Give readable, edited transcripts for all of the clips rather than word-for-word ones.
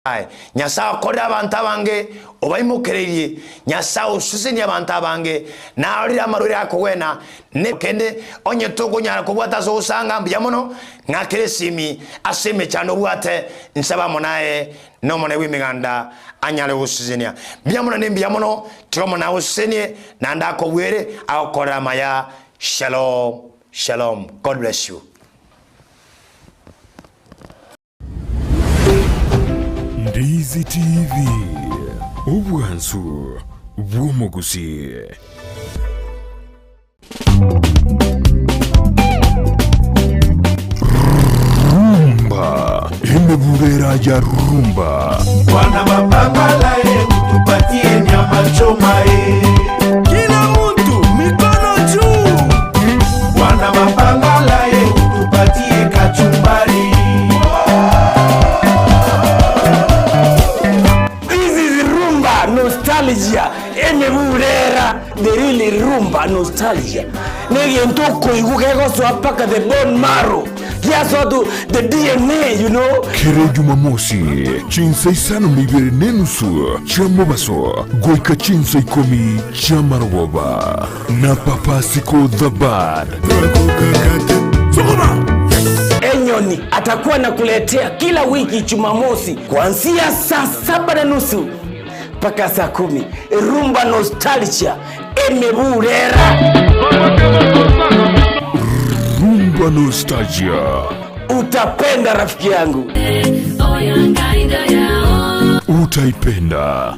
Nyasae. Nyasae okorire abanto abange, obaimokereirie. Nyasae osesenirie abanto abange, narorire amarwaire akogwena, ne kende onye tokonyara kobwata ase ogosanga mbuya mono, ng'akere esimi ase emechando obwate, nsabe amo naye na Omonene bw'Emeganda anyare gogosesenia. Mbuya mono ne mbuya mono, tiga Omonene agosesenie, naende akobwere, agokorere amaya. Shalom, shalom. God bless you. Ndizi TV, obwansu bw'omogusii. Rumba, emebubera ya rumba. Bwana mapambala ye utupatie nyama choma ye. Kila mtu mikono juu. Bwana mapambala ye utupatie kachumbari. This is rumba nostalgia emeburera the real rumba nostalgia negento okoigwa kegosoa mpaka the bone marrow giasoa to the DNA you know. Kera Jumamosi, chinsa isano na ibere na enusu chia mobaso goika chinsa ikomi chi'amarogoba na Papa Siko the Bad. Enyoni atakuwa anakuletea kila wiki Jumamosi kuanzia saa saba na nusu mpaka saa kumi Rumba Nostalgia emeburera. Rumba Nostalgia. Utapenda rafiki yangu. Utaipenda.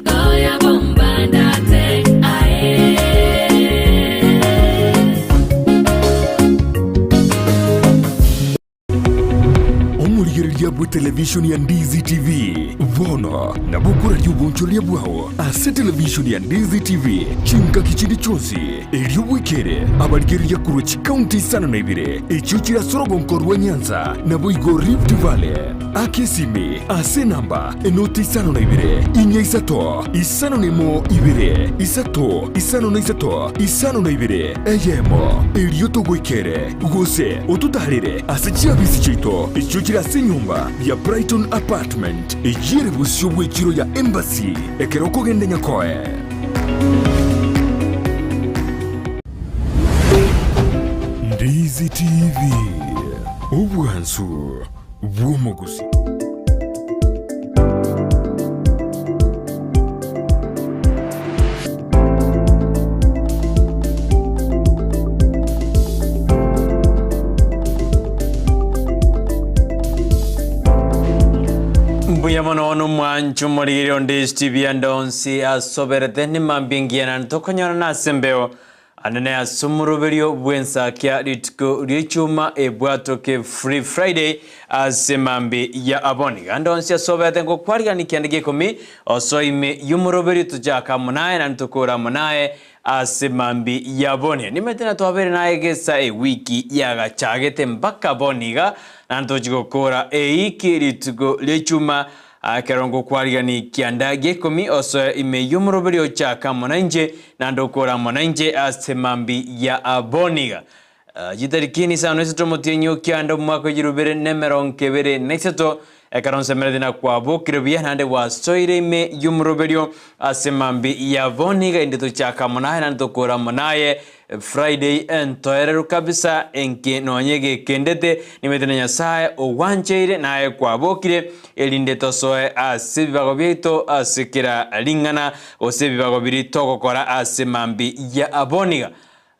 Omorigereria bwe televishoni ya Ndizi TV bono nabo okoraria obonchoreria bwao ase televishoni ya Ndizi TV chingaki chinde chionsi erio bwekere abarigereria korwa chikaunti isano na ibere echio chire ase orogonko rwa Nyanza naboigo Rift Valley. Aka esimi ase enamba enoti isano na ibere, inya isato, isano na emo ibere, isato, isano na isato, isano na ibere, eyemo, erio togoikere, gose ototaarere ase chiabisi chiaito echio chire ase enyomba ya Brighton Apartment, eyio ere bosio bw'echiro ya Embassy, ekero okogenda Nyakoe. Ndizi TV, obwansu bw'omogusi. Mbuya mono nomwancho omorigeri onde Steve ande onsi asoberete nimambia engiya naende tokonyorana ase embeo Anene ase omoroberio bw'ensakia rituko ri'echuma ebwatoke Free Friday ase mambi ya aboni. Ganda onsi ase obete ngokwarigani kianda gia ikomi osoe ime y'omoroberio tochake amo naye naende tokore amo naye ase mambi ya boni. Nimanyete na twabeire naye gesa ewiki yagachagete mpaka bono iga naende tochi gokora eiki rituko ri'echuma Ekero ngokwarigania kianda gia ikomi, osoe ime y'omoroberio ochake amo nainche, naende okore amo nainche ase mambi ya boniga. Chitariki nisano na isato omotienyi o kianda omwaka o chirubere na emerongo ebere na isato, ekero nsemeretie na kwabokire buya, naende gwasoire ime y'omoroberio ase mambi ya boniga, inde tochake amo naye, naende tokore amo naye Friday entoereru kabisa enki nonye gekendete nimete na Nyasae ogwancheire naye kwabokire erinde tosoe ase ebibago biaito ase kera ring'ana gose ebibago biria togokora ase mambi ya aboniga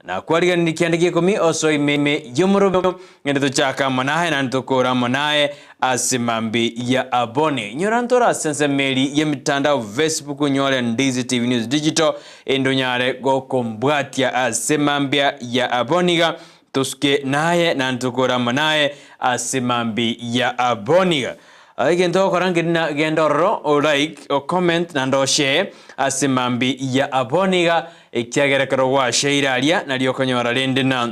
na kwariganirie kianda gia ikomi osoe ime ime y'omorobio ng'ende tochake amo naye naende tokore amo naye ase mambi ya aboni. Inyora ntore ase ensemo eri y'emitandao Facebook onyore Ndizi TV News Digital Inde onyare gokombwatia ase mambia ya aboniga, tosuke naye, naende tokore amo naye ase mambia ya aboniga. Egento ogokora nkeri na genda ororo o like, o comment naende o share ase mambia ya aboniga, ekiagera ekero gwashaire aria nario okonyora rende na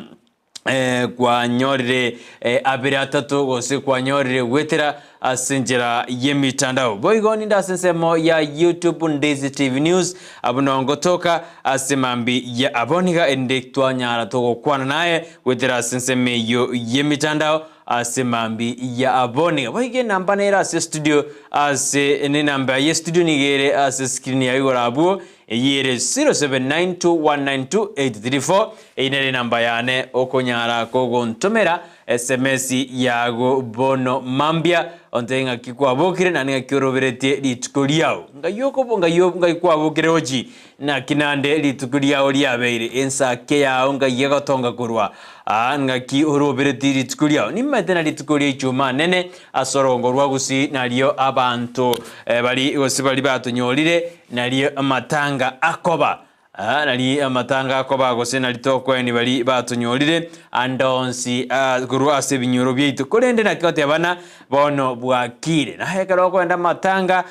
kwanyorire abere atato gose kwanyorire goetera ase enchera y'emitandao. Boigo ninde ase ensemo ya YouTube Ndizi TV News abwo noo ngotoka ase mambi ya abwo niga erinde twanyara togokwana naye goetera ase ensemo eyio y'emitandao. ase mambi ya aboniga. Boigo enamba nere ase studio ase enamba ye studio nigo ere ase screen ya igoro abwo eyio ere 0792192834 eyio nere enamba yane okonyara kogontomera Sms yago bono mambia ontebie ng'aki kwabokire naende ng'aki oroberetie rituko riao. Ngai okobo ngai ngai kwabokire gochi naki naende rituko riao riabeire ensake yao ngai egotonga korwa aa ng'aki oroberetie rituko riao. Nimanyete na rituko ria ichuma nene ase orongo rwa gusii nario abanto bari gose bari batonyorire nario amatanga akoba. Aa nari amatanga akoba gose nari tokoeni baria batonyorire ande onsi korwa ase ebinyoro biaito. Korende naki gotebana bono bwakire. Naye ekero okoenda amatanga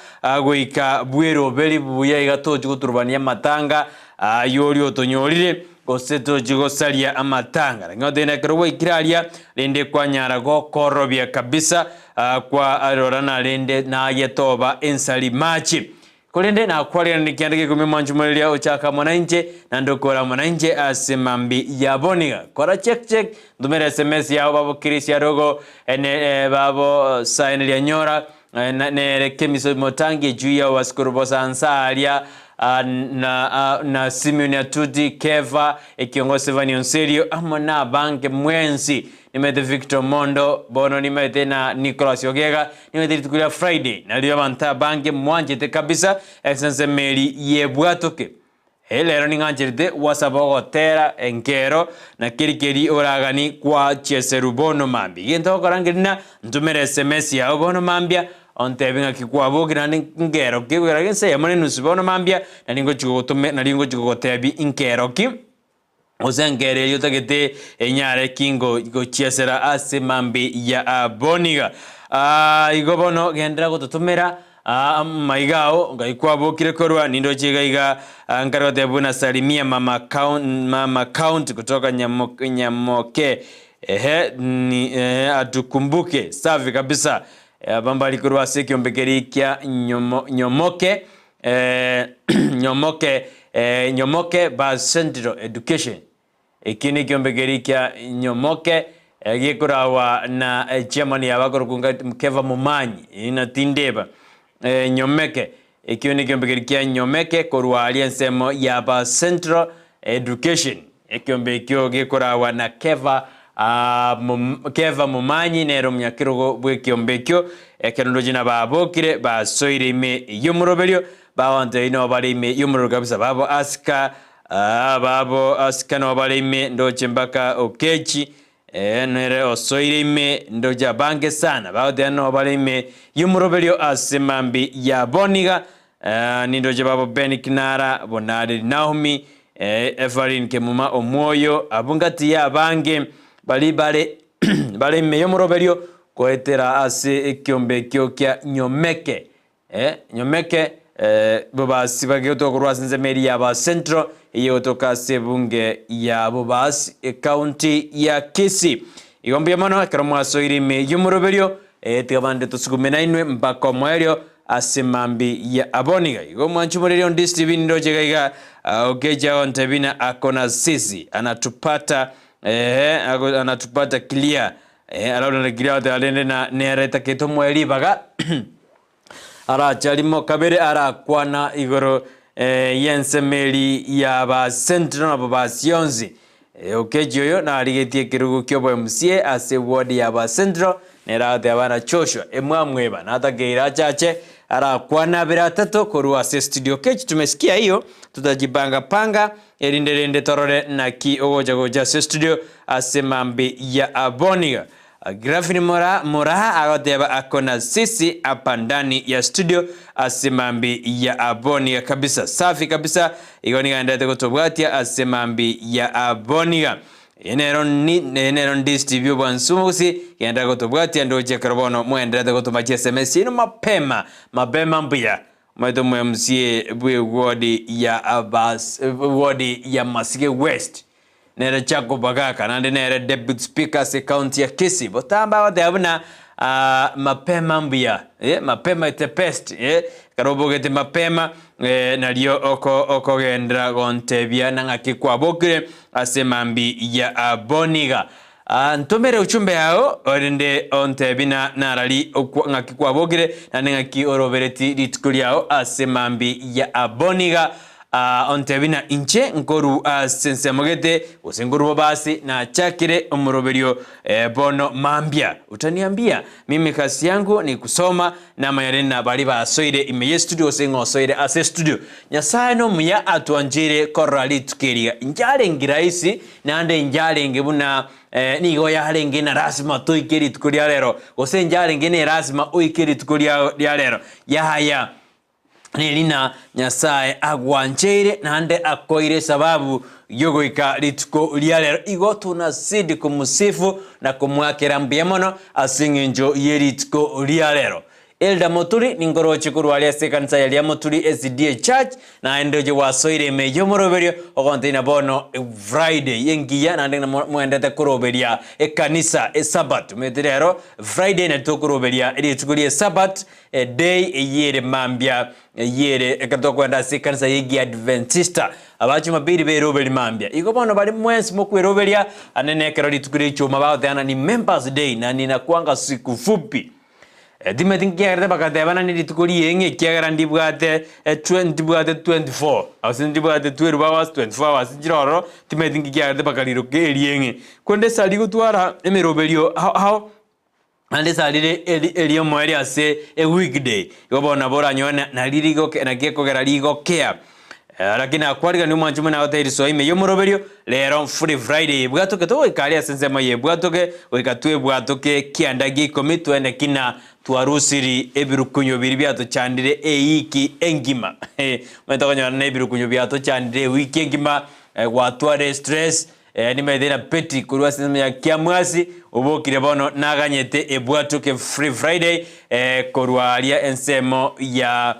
goika bweroberi buya iga tochi goturubania amatanga ayio oria otonyorire gose tochi gosaria amatanga. Lakini goteba ekero gwaikire aria rende kwanyara gokorobia kabisa kwarora rende naye toba ensari mache. Korende nakwareranie kianda gekumia omwancho moreria ochaka amo nainche, naende okore amo nainche ase mambi ya boniga. Kora check check, ntomere sms yao babo Chris Arogo, ene babo Saeneria Nyora, nere Kemiso Motangi ejuu yao basikoro bosansa aria na na Simeon Atuti, Kefa, ekiongosi Sevani Onserio, amo nabange mwensi. Nimanyete Victor Omondo, bono nimanyete na Nicholas Ogega, nimanyete rituko ria Friday nario abanto abange mwanchete kabisa ase ensemo eri yebwatoke. Eh, rero ning'ancherete gwasaba ogotera enkero na keri keri oragani kwa chieseru bono mambia. Egento ogokora nkeri na ntomere sms yao bono mambia ontebie ng'aki kwabokire naende nkero ki goikera ensa eyemo na enusu bono mambia nari ngochi gogotome nari ngochi gogotebia nkero ki. Gose enkero eria otagete enyare ki gochiesera ase mambi ya boniga. Igo bono genderera gototomera amaiga ao ngai kwabokire korwa nindoche iga iga nkare goteba buna salimia mama mama county kutoka Nyamoke ehe ni ehe atukumbuke safi kabisa aba mbari korwa ase ekiombe keria kia Nyomoke Nyomoke Nyomoke Bus Central Education. Ekio nekiombe keria kia Nyomoke gekorawa na chairman yabo akorokwa nga Keva Momanyi na tindeba Nyomeke. Ekio nekiombe keria kia Nyomeke korwa aria ensemo ya Bus Central Education. Ekiombe ekio gekorawa na Keva Keva Momanyi nere omonyakerogo bw'ekiombe ekio, ekero ndoche nababokire basoire ime y'omoroberio, bagontebia nigo bare ime y'omorero kabisa, babo asika babo asika nigo bare ime ndoche mpaka Okechi nere osoire ime ndoche abange sana bagotebia nigo bare ime y'omoroberio ase mambi ya boniga Nindoche babo Ben Kinara, Bonareri Naomi, Evarine Kemuma Omwoyo, abwo ngati y'abange baria bare bare ime y'omoroberio goetera ase ekiombe ekio kia Nyomeke, Nyomeke, Bobasi bagegotoka korwa ase ensemo eria ya ba Central eye egotoka ase ebunge ya Bobasi ecounty ya Kisii. Igo mbuya mono ekero mwasoire ime y'omoroberio, tiga bande tosugume nainwe mpaka omoerio Ase mambi ya aboniga. Igo omwanchi moreri onde Stephen ndoche iga iga okecha agontebia na akona sisi anatupata eeh anatupata clear eh arorane clear agoteba rende na nere takete omoe ribaga arache arimo kabere arakwana igoro yensemo eri ya ba central na babasionsi Okechi oyo narigetie ekerogo ki'obo MCA ase ward ya ba Central, nere agoteba bana Joshua emwamweba natakeire achache arakwane abere atato korwa ase studio. Okechi tumesikia hiyo tutajipanga panga erinde rende torore naki ogocha gocha ase studio ase mambi ya aboniga. Grafin Moraa Moraa agoteba akona sisi hapa ndani ya studio ase mambi ya aboniga kabisa safi kabisa igo nigo aenderete gotobwatia ase mambi ya aboniga eye nero ni eye nero Ndisi TV obwansu gose genderera gotobwatia ndoche ekero bono mwenderete gotoma chi sms chiaino mapema mapema mbuya omanyete omo MCA bwe ward ya abas ward ya Masige West Nere Jacob Agaka naende nere Deputy Speaker ase ecounty ya Kisii botambe agoteba buna aah mapema mbuya eh mapema is the best eh ekero obogete mapema eh nario oko okogenderera gontebia na ng'aki kwabokire ase mambi ya aboniga. Ah, ntomere uchumbe yao, erinde ontebi na narari okwa ng'aki kwabokire, naende ng'aki orobereti rituko riao ase mambi ya aboniga. Ah, ontebi na inche nkoru ase ensemo gete, gose nkoru bobasi, nachakire omoroberio eh, bono mambia. Utaniambia, mimi kazi yangu ni kusoma, namanya rende na baria basoire ime ye studio gose ng'a osoire ase estudio. Nyasae nomuya atwancheire korora rituko eriga. Inche arenge rahisi, Naende inche arenge buna nigo yarenge na lasima toike rituko ria rero, gose inche arenge ne lasima oike rituko ria ria rero. Yaya, neri na Nyasae agwancheire naende akoire esababu y'ogoika rituko ria rero. Igo tunazidi komusifu na komoakera mbuya mono ase eng'encho ye rituko ria rero. Elder Moturi, ninkoroche korwa aria ase ekanisa ya Riamoturi SDA Church, naende oche gwasoire ime y'omoroberio, ogontebia bono Friday engiya naende ng'a moendete koroberia ekanisa esabato. Omanyete rero Friday nari tokoroberia rituko ria esabato, eday eyio ere mambia eyio ere ekero tokoenda ase ekanisa ya Egiadventista. Aba Jumapili beroberi mambia. Igo bono baria mwensi mokweroberia, ande nekero rituko ria echuma bagoteba ng'a ni members day na ninakuanga siku fupi. Timothy nkiagerete bagatebana nerituko ri'eng'e ekiagera ndibwate ntibwate 24 gose ndibwate 12 hours 24 hours nchire ororo timanyeti nki kiagerete bakariroka erieng'e. Korende ase aria gotwara emeroberio ao ao naende ase aria eri eriomoerio ase eweekday igo bono nabo oranyore na nari rigoke naki ekogera rigokea. Lakini nakwarigania omwancho buna agotebirie soa ime y'omoroberio, rero Free Friday ebwatoke togoika aria ase ensemo eye ebwatoke, goika twebwatoke kianda gia ikomi twende kina twarusiri ebirukunyo biria biatochandire eiki engima. Omanyete okonyora na ebirukunyo biatochandire ewiki engima, gwatwara estress, nimaete na Betty korwa ase ensemo ya Kiamwasi, obokire bono naganyete ebwatoke Free Friday korwa aria ensemo ya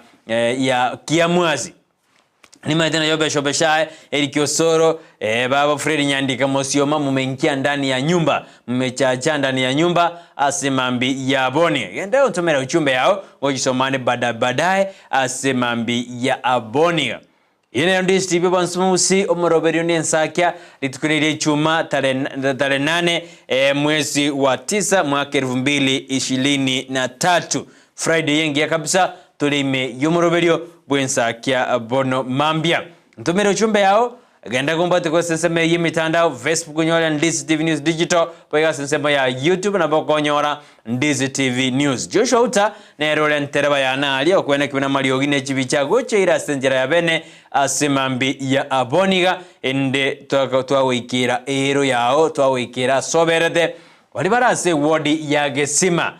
ya Kiamwasi. Nimaete na Yobesh Obeshae, Eric Osoro, eh, baba Fred Nyandika Mosioma mumeingia ndani ya nyumba mmechacha ndani ya nyumba ase mambi ya aboni genda ontomera uchumbe yao ngochisomane bada baadaye ase mambi ya aboni Eye nero ndisitibie bonsi mobusi omoroberio ne ensakia rituko riria echuma tarehe tarehe nane eh, mwezi wa tisa mwaka elfu mbili ishirini na tatu Friday engiya kabisa Tore ime y'omoroberio bw'ensakia bono mambia. Ntomere ochumbe yao, genda gombwate ase ensemo eye y'emetandao, Facebook onyore Ndizi TV News Digital, boigo ase ensemo ya YouTube nabo okonyora Ndizi TV News. Joshua Uta nere ore entereba yane aria okwenekigwa namariogi ne chibicha agocheire ase enchera ya bene ase mambi ya aboniga ende twagoikera eero yao twagoikera ase oberete baria bare ase ewodi ya Gesima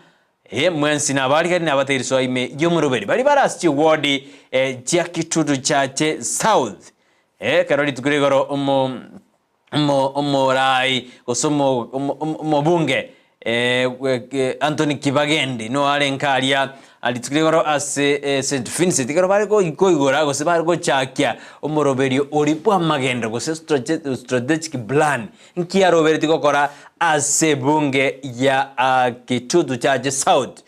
Ee, mwensi nabarigani nabategeresoa ime y'omoroberi, baria bare ase chiwodi chia Kitutu Chache South. Ekero rituko ria igoro omo omo omorai gose omo omo omobunge Anthony Kibagendi nigo arenge aria rituko ria igoro ase St Vincent ekero bare koigora gose bare gochakia omoroberio oria bw'amagendo gose strategic plan Nki aroberetie gokora ase ebunge ya Kitutu Chache South?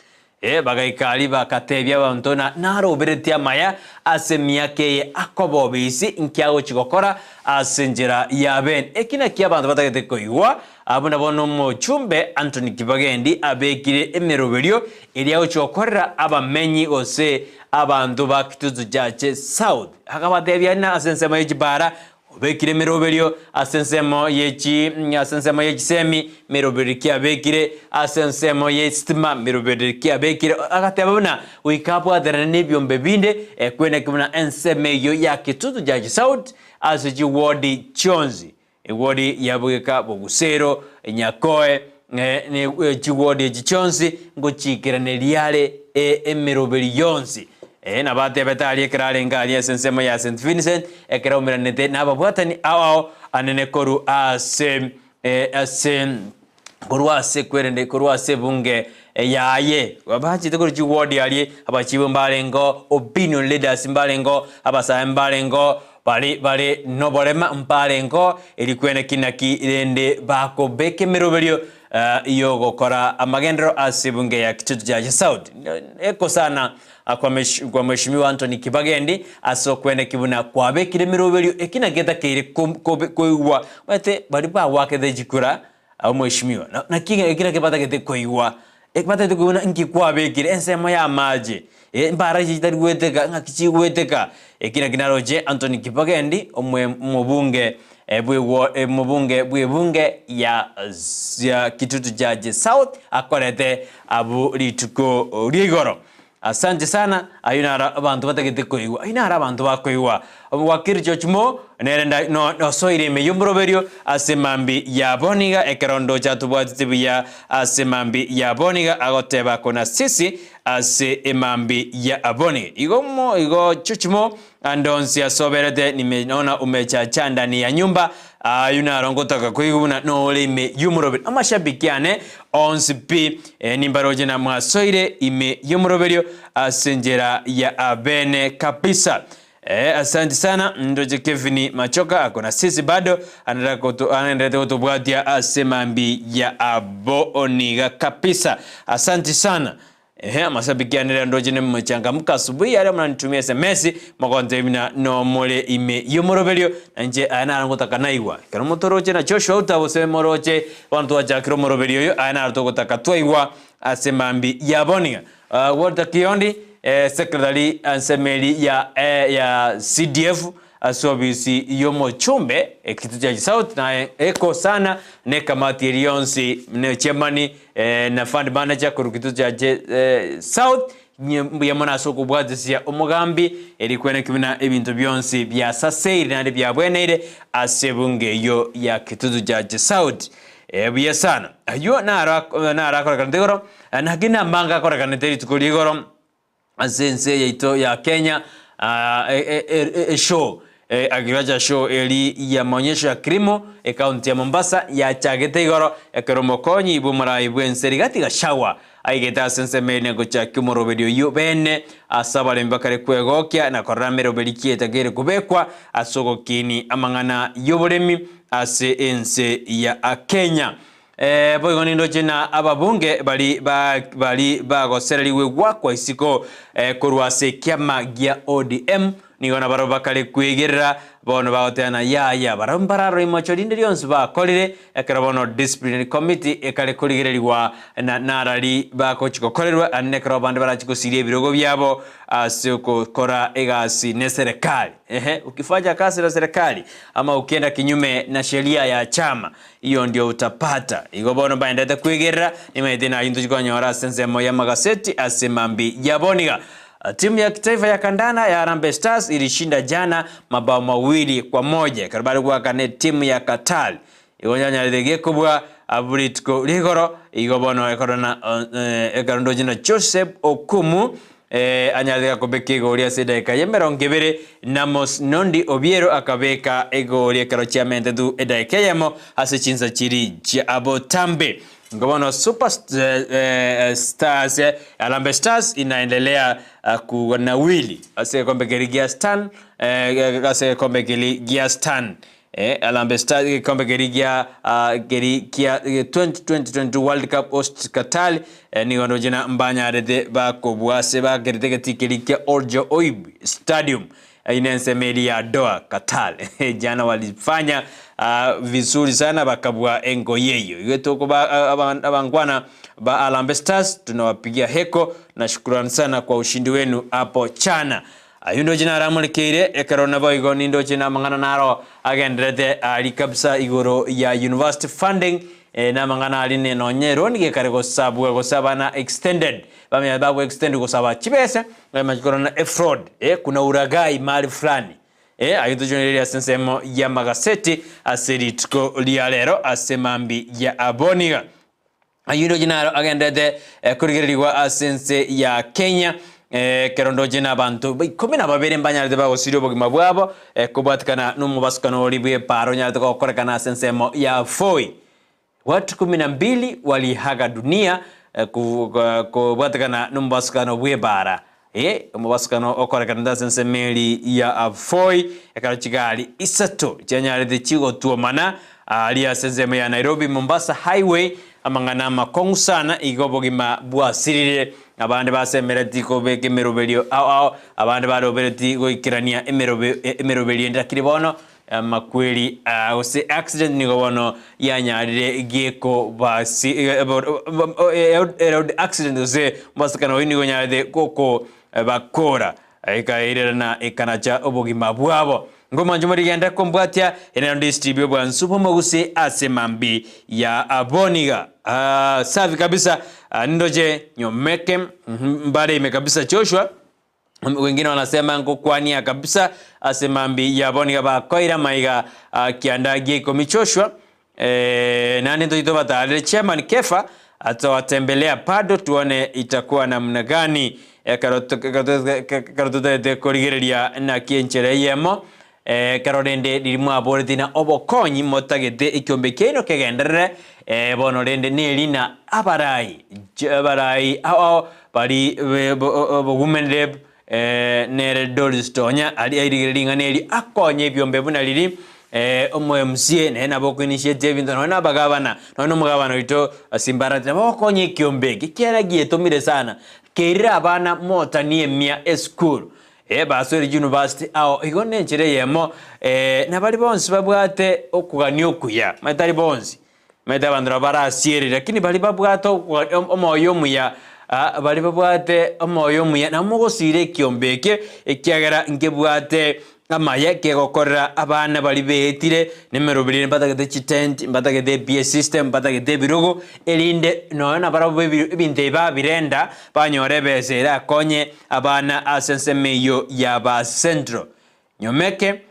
Ee, bagaika aria bagatebia abanto na naroberetie amaya ase emiaka eye akoba obisi, nki agochia gokora ase enchera ya bene. Eki nakio abanto batagete koigwa, buna bono omochumbe Anthony Kibagendi abekire emeroberio eria agochia gokorera abamenyi gose abanto ba Kitutu Chache South. Akabatebia na ase ensemo ye chipara Obekire emeroberio ase ensemo ye chi ase ensemo ye chisemi, meroberio ki abekire ase ensemo ye esitima, meroberio ki abekire. Agateba buna goika abwaterane nebiombe binde ekweneke buna ensemo eyio ya Kitutu Church South ase chiwodi chionsi, ewodi ya Bogeka, Bogusero, Nyakoe ne chiwodi echi chionsi ngochiikeraneria are emeroberi yonsi. Ee, nabo atebete aria ekero arenge aria ase ensemo ya St. Vincent, ekero aumeranete nababwatani ao ao anene korwa ase ase korwa ase kwerende korwa ase ebunge yaye. Bachete korwa chiwodi aria, abachibu mbarengeo, opinion leaders mbarengeo, abasae mbarengeo, bare bare noborema mbarengeo, erio kwene ki naki rende bakobeka emeroberio y'ogokora amagenderero ase ebunge ya Kitutu Chache South. Ekosana kwa Mheshimiwa Anthony Kibagendi ase okweneki buna kwabekire emeroberio eki naki etakeire koigwa. Omanyete baria bagwakete chikura. Omweshimiwa, naki ekio nakio batagete koigwa, batagete koigwa buna nki kwabekire ensemo ya amache, embara echi chitari goeteka ng'aki chigoeteka. Eki naki naroche Anthony Kibagendi omwe omobunge bwe omobunge bwe ebunge ya ya Kitutu Chache South akorete abwo rituko ria igoro. Asante sana, ayio naro abanto batagete koigwa, ayio naro abanto bakoigwa. Wakili George Mo nere nda no osoire ime y'omoroberio ase mambi ya boniga ekero ndoche atobwatete buya ase mambi ya boniga agoteba kona sisi ase emambi ya boniga. Igo mo igo George Mo ande onsi asoberete nimeona umechacha ndani ya nyumba ayio naro ngotaka koigwa buna nore ime y'omoroberio. Amashabiki ane onsi pi nimbaroche na mwasoire ime y'omoroberio ase enchera ya abene kabisa. Asante sana ndoche Kevin Machoka ako na sisi bado anaendelete gotobwatia ase mambi ya aboniga kabisa. Asante sana. Ehe, amashabiki ane rero ndoche nemochangamka asubuhi aria mnanitumia sms mogontebia buna nomore ime y'omoroberio na inche aya naro ngotaka naigwa. Ekero motoroche na Joshua Outa gose moroche bono twachakire omoroberio oyo aya naro togotaka twaigwa ase mambi ya bonia. Walter Kiondi secretary ase emeri ya ya CDF Ase obisi y'omochumbe, ekituo chia South naye eko sana ne ekamati eria yonsi ne chairman na fund manager korwa kituo chia South mbuya mono ase okobwatisia omogambi eri kweneki buna ebinto bionsi biasaseire naende biabweneire ase ebunge eyio ya Kitutu Church South. Buya sana. Ayio naro naro akorekanete igoro, naki namanga akorekanete rituko ria igoro. Ase ense yaito ya Kenya eshow Agriculture show eri ya maonyesho ya kilimo ekaunti ya Mombasa yachagete igoro ekero omokonyi bw'omorai bw'ense Rigathi Gachagua aigete ase ensemo eri na gochakia omoroberi oyio bene ase abaremi bakare kwegokia na korora meroberi ki etakeire kobekwa ase ogokini amang'ana y'oboremi ase ense ya Kenya. Boigo nindoche na ababunge baria baria bagosererigwe goakwa isiko korwa ase ekiama gia ODM, nigo nabarabwo bakare kwegerera, bono bagotebana yaya, barabwo mbararore imocho rinde rionsi bakorire, ekero bono disciplinary committee ekare korigererigwa na narari bagochi gokorerwa, naende nekero abande barachi gosiria ebirogo biabo ase ogokora egasi neserekari. Ehe, ukifanya kazi na serikali ama ukienda kinyume na sheria ya chama Iyo ndio utapata. Igo bono mbaendete kwegerera, nimaete naye intochi konyora ase ensemo y'amagaseti ase mambi ya boniga. Timu ya kitaifa ya kandanda ya Harambee Stars ilishinda jana mabao mawili kwa moja ekero bare goaka ne timu ya Qatar. Igo yanyarete gekobua abwo rituko rigoro igo bono ekero na ekero ndoche na Joseph Okumu Anyarete gakobeka egori ase edageka y'emerongo ebere, na Mosnondi Obiero akabeka egori ekero chiamentetwe edageka eyemo ase chinsa chiria chia botambe. Igo bono Super Stars, Harambee Stars inaendelea kunawiri ase egekombe keria gia Stan, ase egekombe keria gia Stan. Harambee Stars egekombe keria gia keria kia 2022 World Cup host Qatar nigo ndoche na mbanyarete bakobua ase bakerete egetii keria kia Al Joib Stadium eyio nensemo eria ya Doha Qatar jana walifanya vizuri sana bakabua engoyi eyio igo tokoba abangwana ba Harambee Stars tunawapigia heko na shukrani sana kwa ushindi wenu hapo chana Ayio ndoche naramorekeire, ekero naboigo nindoche namang'ana naro agenderete aria kabisa igoro ya university funding, namang'ana aria ne nonye loan gekare gosabwa gose abana extended, bamenya bago extend gosaba chibesa, bamanya korora na efraud, kuna ulaghai mahali fulani, ayio tochonereria ase ensemo y'amagaseti ase rituko ria rero ase mambia ya aboniga. Ayio ndoche naro agenderete korigererigwa ase ense ya Kenya, ekero ndoche nabanto ikomi na babere mbanyarete bagosiria obogima bwabo, kobwatikana nomobasukano oria bw'epaaro onyarete gokorekana ase ensemo ya Voi. Watu kumi na mbili waliaga dunia kobwatikana nomobasukano bw'epaara. Ee, omobasukano okorekanete ase ensemo eria ya Voi, ekero chigari isato chianyarete chigotwomana aria ase ensemo ya Nairobi Mombasa Highway, amang'ana amakong'u sana, igo obogima bwasirire, abande basemereti kobeka emeroberio ao ao, abande barobereti goikerania emeroberio ende lakini bono. Amakweri aa gose accident nigo bono yanyarire gekobasi road accident gose omobasikano oyio nigo onyarete gokobakora ekairerana ekanacha obogima bwabo. Ngomanche morigende kombwatia ere naende Steve obwansu bw'omogusii ase mambi ya aboniga. Ah, safi kabisa. Ah, nindoche nyomeke mbare ime kabisa Joshua. Wengine wanasema ngokwania kabisa ase mambi yabo niga bakoira maiga ah, kianda gia ikomi Joshua eh, nande ntochi tobatarere chairman Kefa atawatembelea bado tuone itakuwa namna gani ekero ekero totaete korigereria naki enchera eyemo Ekero rende riria mwaboretie na obokonyi motagete ekiombe kiaino kegenderere, bono rende neri na abarai, abarai ao bari bogumenreb nere Doris Tonya aria airigere ring'ana eri akonye ebiombe buna riria omo MCA nere nabo okoinitiate ebinto nonya na abagabana nonya na omogabana oito Simbarati nabo ogokonya ekiombe eke ekiagera gietomire sana kerire abana motanie emia esukuru. Ee, basoire university ao igo nenchera eyemo eh, nabari bonsi babwate okogania okuya, manyete tari bonsi, manyete abanto nabo barasiereri, lakini baria babwate okoga omoyo omuya ah, baria babwate omoyo omuya nabo mogosira ekiombe eke, ekiagera nkebwate amaya kegokorera abana baria beetire na emeroberi ere mbatagete chitent, mbatagete ePA system, mbatagete ebirogo, erinde nonya nabarabwo ebinto ebi babirenda, banyore ebesa erakonye Abana ase ensemo eyio ya ba Central. Nyomeke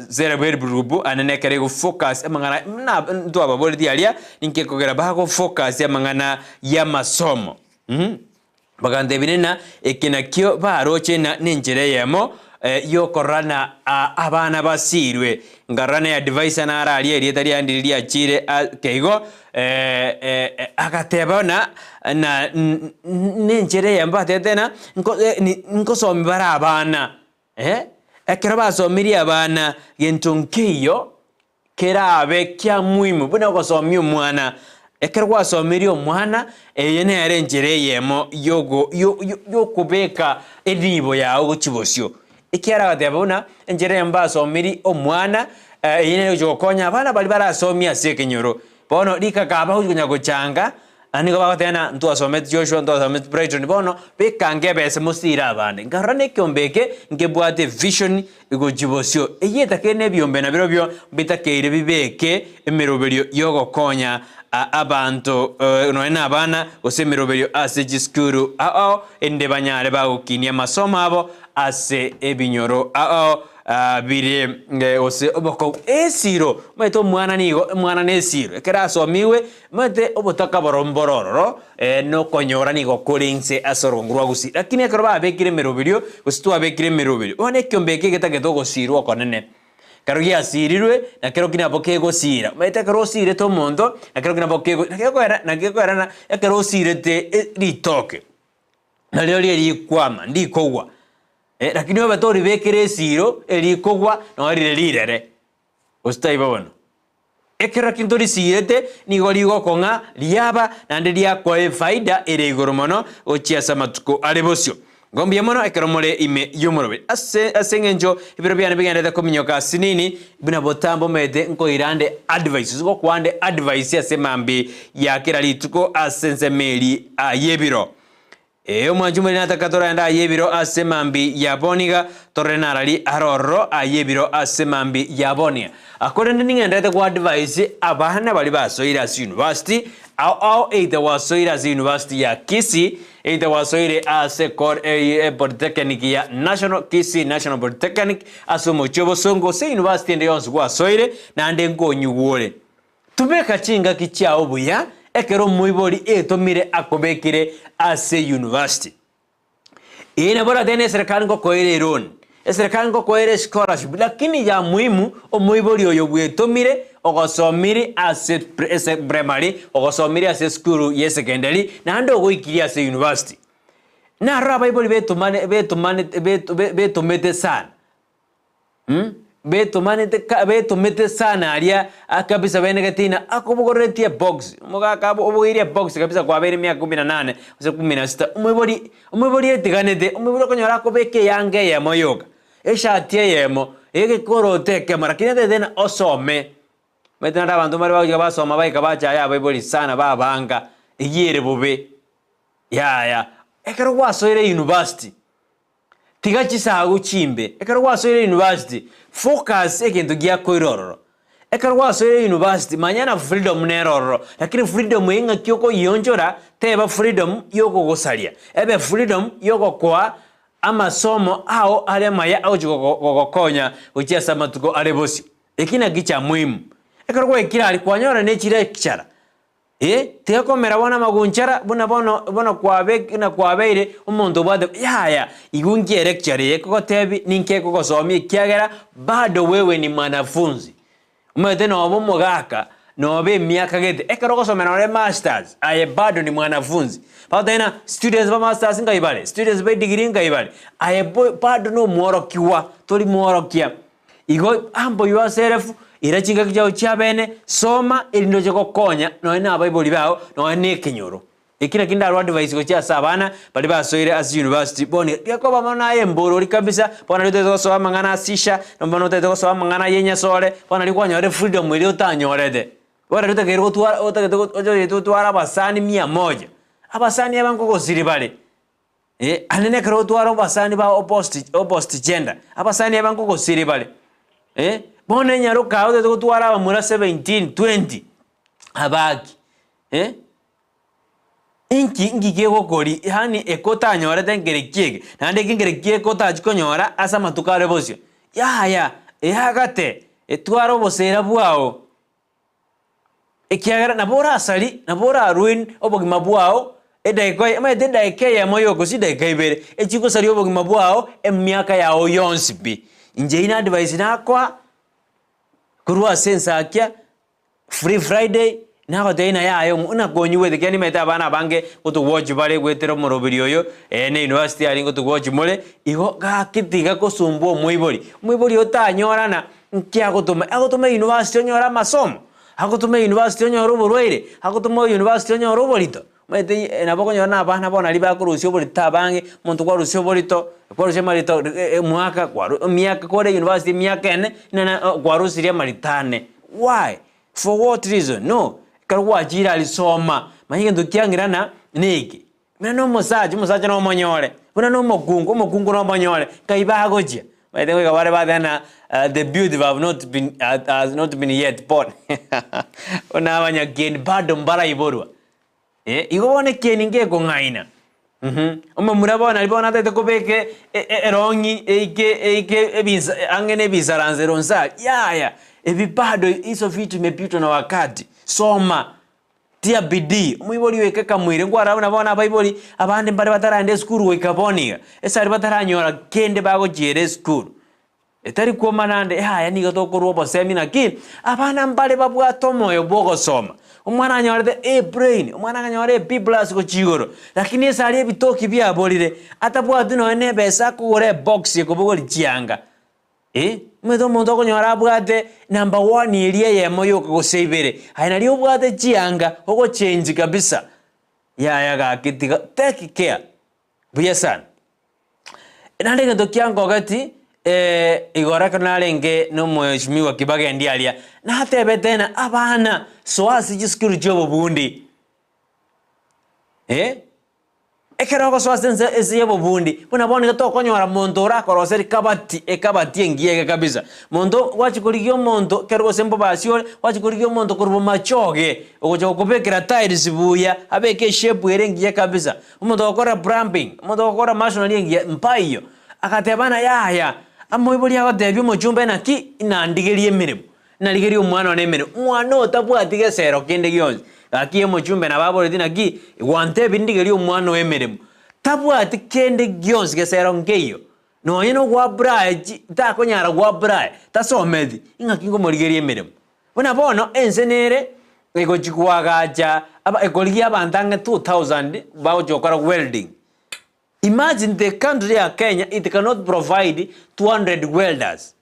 Zerubbabel Group ande nekero ego focus amang'ana buna ntwababoretie aria ninki ekogera bago focus amang'ana y'amasomo mh. Bagantebia nena eke nakio baroche ng'a nenchera eyemo yokorora ng'a abana basirwe. Nkarora ne adviser naro aria erieta riaye ndiri riachire ake igo agateba buna na nenchera eyemo batebete ng'a nkosomia bare abana, ekero basomirie abana gento nkeiyo kerabe kia muhimu buna gosomia omwana. Ekero gwasomirie omwana, eye nere enchera eyemo yogo yokobeka enibo yao gochia bosio. Ekiagera agateba buna, enchera eyemo basomirie omwana, eye nere egochia gokonya abana baria barasomie ase ekenyoro. Bono rikaka aba gochia konya gochanga, naende nigo bagoteba ng'a ntwasometi Joshua, ntwasometi Brighton, bono bekange ebese mosiire abande. Nkarora na ekeombe eke nkebwate evision gochia bosio, eyio etakeire na ebiombe nabirobio mbitakeire bibeke emeroberio yogokonya abanto nonya na abana gose emeroberio ase chisukuru ao ao erinde banyare bagokinia amasomo abo ase ebinyoro ao ao bire gose obokong'u. Esiro, omanyete omwana nigo omwana na esiro ekero asomigwe omanyete obotaka boro mboro ororo nokonyora nigo kore inse ase orogongo rwa gusii. Lakini ekero babekire emeroberio gose twabekire emeroberio bono ekiombe eke getagete ogosirwa okonene. Ekero giasirirwe, na kerokio nabo kegosiira. Omanyete ekero osiirete omonto, na kerokio nabo kego naki gekoera naki gekoerana ekero osiirete ritoke, nario riria rikwama ndikogwa, lakini obe toribekera esiiro erikogwa nonye rire rirere, gose taibo bono. Ekero ki ntorisiirete nigo rigokong'a riaba, naende riakoa efaida ere igoro mono gochia ase amatuko are bosio. Igo mbuya mono ekero more ime y'omoroberi. Ase ase engencho ebiro biane bigenderete kominyoka asinini, buna botambe omanyete nkoira nde advice, gose gokoa nde advice ase mambia ya kera rituko ase ensemo eria y'ebiro. Ee, omwanchi omonene nataka torende aye ebiro ase mambi ya boniga, torore narari arororo aye ebiro ase mambi ya bonia. Korende ning'enderete goadvise abana baria basoire ase university, ao ao either gwasoire ase university ya Kisii, either gwasoire ase polytechnic ya National, Kisii National Polytechnic, ase omochie o Bosongo, gose university ende yonsi gwasoire, naende nkonyigwa ore. Tubeka chingaki chiao buya ekero omoibori etomire akobekire ase university. Ee nabo oratebe neserekari ngokoere eloan, eserekari ngokoere escholarship lakini ya muhimu omoibori oyo bwetomire ogosomiri ase ase primary, ogosomiri ase esukuru ya esekendari naende ogoikirie ase university. Naroro abaibori betomane betomanete betomete sana. Betomanete ka betomete sana aria kabisa benegete ng'a akobogoreretie ebox, omogaka obogoirie ebox kabisa kwabeire emiaka kumi na nane gose kumi na sita, omoibori omoibori etiganete, omoibori okonyora akobeka eyanga eyemo yoka, eshati eyemo. Egekoroto ekemo lakini etete ng'a osome. Omanyete naende abanto mbare bagochika basoma baika bachaya abaibori sana babanga, eyio ere bobe, yaya. Ekero gwasoire university, tiga chisagu chimbe, ekero gwasoire university, focus egento giakoira ororo. Ekero gwasoire university, manya na freedom nere ororo, lakini freedom eye ng'aki okoyionchora, teba freedom yokogosaria, ebe freedom yogokoa amasomo ao are amaya agochi gogokonya gochia ase amatuko are bosio. Eki naki kia muhimu. Ekero gwaikire aria kwanyora ne chilecturer, eh, tiga komera bono amagunchara buna bono bono kwabe buna kwabeire omonto obwate yaya, igo nki electurer eye ekogotebia, ninki ekogosomia ekiagera bado wewe ni mwanafunzi. Omanyete noba omogaka, noba emiaka gete, ekero ogosomera nore masters, aye bado ni mwanafunzi. Bagoteba ng'a students ba masters nkai bare, students ba edegree nkai bare, aye bo bado na omworokigwa, tori mworokia. Igo humble yourself, ira chingaki chiao chiabene, soma erinde oche gokonya nonye na abaibori bao, nonye na ekenyoro. Eki nakio ndarwe advice gochia ase abana baria basoire ase university bono gekoba mono naye emborori kabisa, bono nario otagete gosoa amang'ana a shisha, bono otagete gosoa amang'ana ya enyasore, bono nario kwanyora efreedom eria otanyorete. Bono nario otakeire gotwara otagete otagete gotwara abasani mia moja, abasani aba nkogosiri bare. Eh, ande nekero otware obasani ba opposite, opposite gender, abasani aba nkogosiria bare, eh, bono enyaroka aa otagete gotwara abamura 17, 20, abaki, eh, inki nki kegokori yaani eke otanyorete nkere ki eke, naende eke nkere ki eke otachi konyora ase amatuko are bosio, yaya, eagate, etware obosera bwao. Ekiagera nabo orasari, nabo ora ruin obogima bwao edageka oye, omanyete edageka eyemo yoka gose chidageka ibere, echigosaria obogima bwao emiaka yao yonsi pi. Inche eyio na advice nakoa, korwa ase ensakia, free Friday, nagotebia ng'a yaya omo buna konyigwete ekiagera nimanyete abana abange gotogwochi bare goetera omoroberi oyo, na university aria ngotogwochi more, igo gaki tiga kosumbua omoibori, omoibori otanyorana. Nki agotoma? Agotoma university onyore amasomo, agotoma university onyore oborwaire, agotoma university onyore oborito. Omanyete nabo okonyora na abana bono aria bakorusia oborito abange, omonto kwarusia oborito, kwarusia amarito omwaka kwaru emiaka kore university emiaka ene, nana kwarusirie amarito ane. Why? For what reason? No, ekero gwachire aria soma, manya egento kiang'irana neke. Buna nomosacha, omosacha nomonyore, buna nomokungu, omokungu nomonyore, nkai bagochia? Omanyete goika bare bateba ng'a the beautiful have not been has not been yet born buna abanyakieni bado mbaraiborwa eh, igo bono ekieni ngekong'aina mh, omomura bono aria bono atagete kobeka e- e- erong'i eike eike ebisa ang'e na ebisaransero nse aria, yaya, ebi bado hizo vitu imepitwa na wakati, soma. Tia bidii, omoibori oyo ekamoire nkwarora buna bono abaibori abande mbare bataraenda esukuru goika bono iga, ase aria bataranyora kende bagochiera esukuru. Etari kwoma naende yaya nigo tokorwa obosemi naki, abana mbare babwate omoyo bwa ogosoma. Omwana anyorete A brain, omwana akanyora A B plus gochia igoro, lakini ase aria ebitoki biaborire, atabwati nonye na ebesa akogora ebox ekobogoria chianga. Eh, omanyete omonto okonyora abwate number one eria eyemo yoka gose ibere, aye naria obwate chianga ogochange kabisa, yaya gaki tiga take care, buya sana. Naende egento kiangogeti igoro ekero narenge na omweshimiwa Kibagendi aria, natebete ng'a abana soa ase chisukuru chia obobundi, eh. Ekero ogosoa ase ense ense y'obobundi, buna bono iga tokonyora monto orakoroserie kabati, ekabati engiya iga kabisa. Monto gwachia korigia omonto ekero gose mbobasi ore, gwachia korigia omonto korwa bomachoge, ogocha gokobekera tiles buya, abeke eshape ere engiya kabisa. Omonto ogokora plumbing, omonto ogokora masonry engiya, mpaiyo. Agateba ng'a yaya, amoibori agotebia omochumba naki, inandigerie emeremo. Narigerie omwana one emenwa, omwana otabwati gesero kende gionsi. Gaki omochumbe nabo aboreti naki, gwantebirie ndigerie omwana oo emeremo. Tabwati kende gionsi gesero nkeiyo, nonye nogwapply chi takonyara gwapply, tasometi, ing'aki nkomorigeria emeremo. Buna bono ense nere egochi koagacha aba ekorigia abanto ang'e 2000 bagochi gokora welding. Imagine the country ya Kenya it cannot provide 200 welders.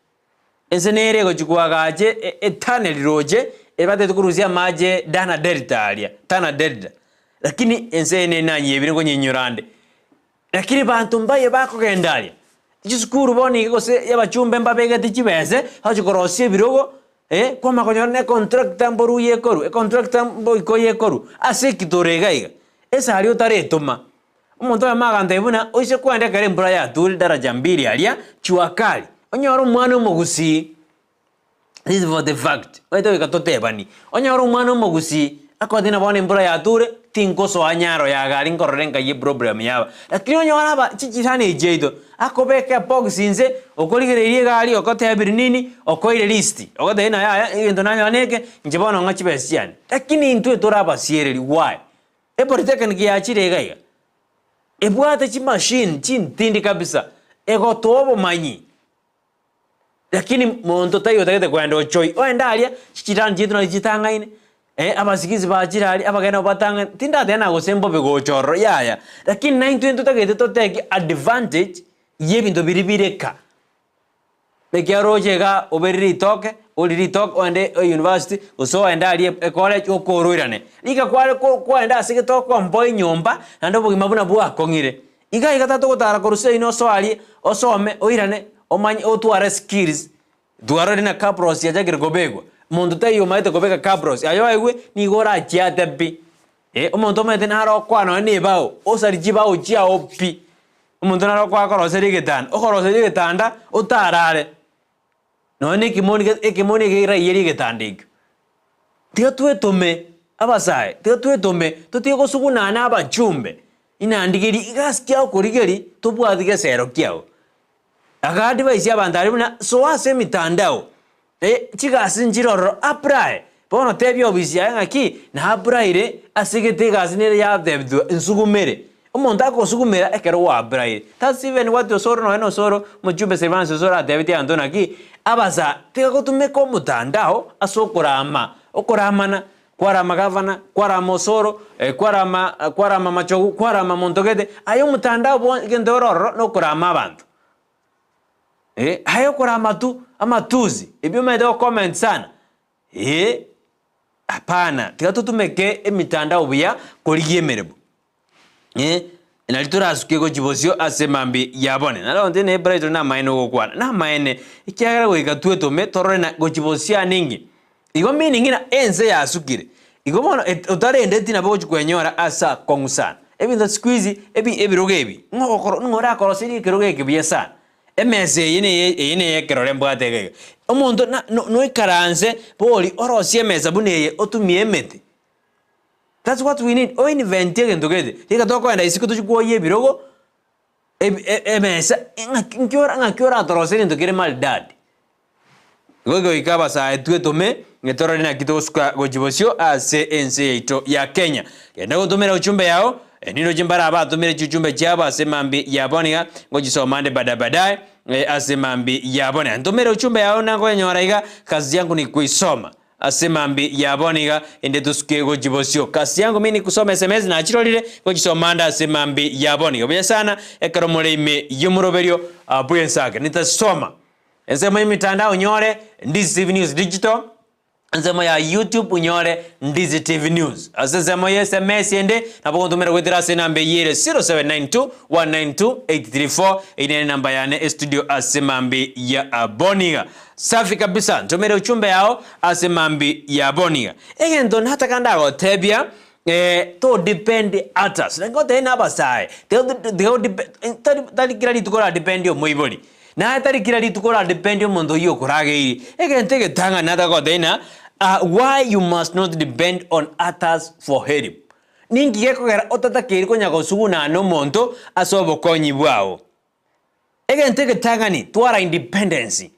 Ense nere egochia koagacha etunnel roche ebatete korusia amache Dana Delta aria, Tana Delta. Lakini ense eye nere nanyebire nkonyenyora ande. Lakini banto mbaye bakogenda aria. Chisukuru bono iga gose abachumbe mbabegete chibese, bagochi korosia ebirogo, eh, kwamanya konyora na econtractor mboruya ekorwa, econtractor mboikoyo ekorwa, ase ekitoro iga iga, esari otaretoma. Omonto oyomo agantebia buna, oise kwenda ekero embura yature daraja mbili aria, jua kali, onyore omwana omogusii. This is for the fact, omanyete goika totebanie, onyore omwana omogusii akotebi ng'a bono embura yature, tingosoa nyaro ya gari nkorora enkai eproblem yaba. Lakini onyore aba chichirani echi chiaito, akobeka ebox inse, okorigereria egari ogotebirie nini, okoire list, ogotebi ng'a yaya egento nanyora neke, inche bono ng'a chibesa chiane. Lakini intwe tore abasiereri why? Epolytechnic yachire iga iga, ebwate chimachine chintindi kabisa, egotoa obomanyi. Lakini monto taiyo otagete kogenda ochoi, ogende aria, chichirani chiaito nachi chitang'aine, eh, abasigisi bachire aria, abageni nabo batang'aine, tindateba na gose mbobe gocha ororo yaya, lakini naintwe ntotagete totake advantage ya ebinto biria bire ka. Ekiagera oroche igaa oberie ritoke, orie ritoke ogende euniversity, gose ogende aria ecollege okoroirane. Riika kware ko kwagenda ase gete okomboa enyomba, naende obogima buna bwakong'ire. Iga iga tatogotara korwa seino osoe aria, osome, oirane, omanye otware skills, twarorire na cabros yachakire kobekwa, monto taiyo omanyete kobeka cabros, aye oegwe nigo orachiate pi, eh, omonto omanyete naro okoa nonye na ebao, osarie chibao chiago pi, omonto naro okoa akoroseria egetanda, okoroseria egetanda otarare. Nonya na ekemoni ge ekemoni eke keraiyerie egetanda ekio. Tiga twetome abasae, tiga twetome totige gosugunana abachumbe, inandigerie egasi kiago korigeria tobwati gesero kiago. Aka advise abanto aria buna soa ase emitandao, chigasi nchire ororo apply, bono tebia ofisi yaye ng'aki na applyire ase egete egasi nere yatebetiwa nsugumere. Omonto agosugumera ekero gwapplyire. That's even what Osoro nonya na Osoro omochumbe Silvanus Osoro atebetie abanto naki, abasa tiga gotumeka omotandao ase okorama, okoramana, kwarama gavana, kwarama Osoro, kwarama kwarama Machogu, kwarama monto gete, aye omotandao bwo egento ore ororo nokorama abanto. Aye okorama tu, amatusi, ebio omanyete gocomment sana, eh, hapana, tiga totumeke emitandao buya korigia emeremo. Nari torasuke gochia bosio ase emambia ya bone. Naro onte ne Brighton namaene ogokwana, namaene, ekiagera goika twetome torore na gochia bosio ane inki. Igo meaning ng'a ense yasukire. Igo bono et otarendeti nabo ogochia kwenyora ase akong'u sana. Ebinto siku hizi ebi ebirogo ebi, ng'o ogokoro ng'o orakoroserie ekerogo eke buya sana. Emesa eye neye eye neye ekerore mbwate iga iga. Omonto na no noikaranse bori orosie emesa buna eye otumie emete. That's what we need, o invent egento gete, riika tokoenda isiko tochie kwoyia ebirogo, ebi e- emesa, ng'aki nki ora ng'aki oratorosie egento kere maridadi. Igo goika abasae twetome, ng'a torore naki togosuka gochia bosio ase ense yaito ya Kenya. Genda gotomera uchumbe yao, niroche mbare abatomire chiuchumbe chiabo ase mambia ya bono iga, ngochisoma ande baadaye baadaye, ase mambia ya bono. Ntomere uchumbe yao nakoyenyora iga, kazi yangu ni kuisoma. Ase mambia ya bono iga inde tosuke gochia bosio. Kasi yango mini kusoma sms nachirorire gochisoma ande ase mambia ya bono iga. Buya sana ekero more ime y'omoroberio bw'ensake. Nitasoma ensemo y'emitandao onyore Ndizi TV News Digital, ensemo ya YouTube onyore Ndizi TV News. Ase ensemo ya sms ende nabo ogontomera goetera ase enamba eyio ere 0792 192 834 eyio nere enamba yane estudio ase mambia ya bono iga. Safi kabisa, ntomere uchumbe yao ase mambi ya bono iga. Egento nataka ndagotebia, eh, to depend others. Naki ngotebia na abasae, tiga tiga o depend tari tari kera rituko ora depend omoibori, naye tari kera rituko ora depend omonto oyio okorageiri. Egento egetang'ani nataka gotebia ng'a, ah, why you must not depend on others for help. Ninki gekogera otatakeiri konya gosugunana omonto ase obokonyi bwao? Egento egetang'ani, twara independence,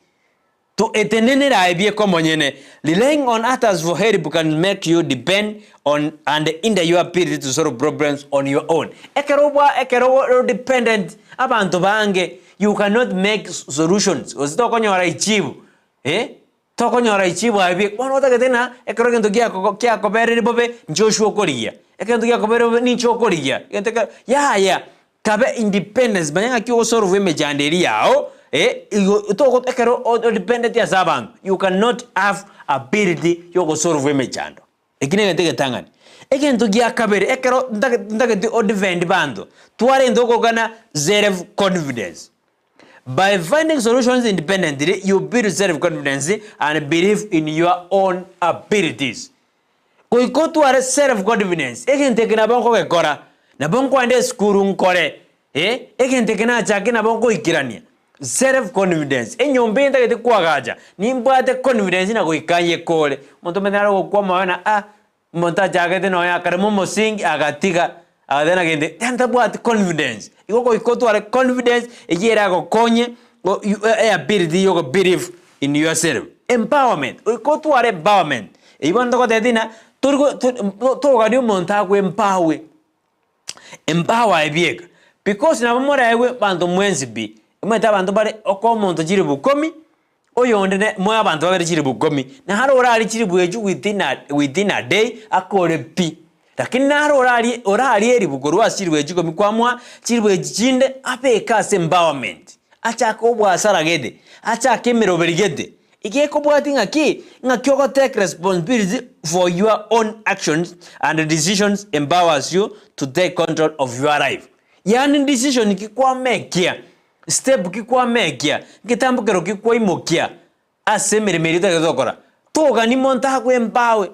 to etenenere aye bieka omonyene. Relying on others for help can make you depend on and hinder your ability to solve problems on your own. Ekero obwa ekero ore dependent abanto bange, you cannot make solutions, gose tokonyora echibu eh, Tokonyora echibu aye bieka. Bono otagete ng'a ekero egento giakogo kiakoberire bobe, inche ochwe okorigia, ekero egento giakoberire bobe ninche okorigia, egento ekero yaya, kabe independence, manya ng'aki ogosolve emechando eria yao, eh, igo togo ekero o odependeti ase abanto, you cannot have ability ya ogosolve emechando. Eki negento egetang'ani. Egento gia kabere, ekero ntagete ntagete odefend banto, twarente okogana self confidence. By finding solutions independently, you build self-confidence and belief in your own abilities. Goika otware self-confidence, egento eke nabo nkogekora, nabo nkoenda esukuru nkore, eh, egento eke nachake nabo nkoikerania. Self-confidence, enyomba eye ntagete koagacha, nimbwate confidence na goika nyekore. Omonto omanyete nare ogokwa omoyo na ah, Omonto achagete nonya akarema omosingi agatiga, agateba na gento yaani tabwati confidence. Igo goika otware confidence eyio eragokonye o you ability ya okobelieve in yourself. Empowerment, goika otware empowerment, eyio bono togotebi ng'a tori go to togania omonto agoempower, empower aye bieka, because nabo moraegwe abanto mwensi pi, omanyete abanto mbare okoa omonto chiribu ikomi, Oyonde ne moe abanto babere chilifu ikomi, naro orarie chilifu echio within a within a day akore pi. Lakini naro orarie orarie elifu korwa ase chilifu echio ikomi kwamoa chilifu echi chinde abeke ase empowerment, achake oboasara gete, achake emeroberi gete. Iga ekobwatia ng'aki? Ng'aki ogo take responsibility for your own actions and decisions empowers you to take control of your life. Yaani decision ki kwamekia Step ki kwamekia, ngetambo kero ki kwaimokia ase emeremo eria otagete gokora. Togani monto akoe empower,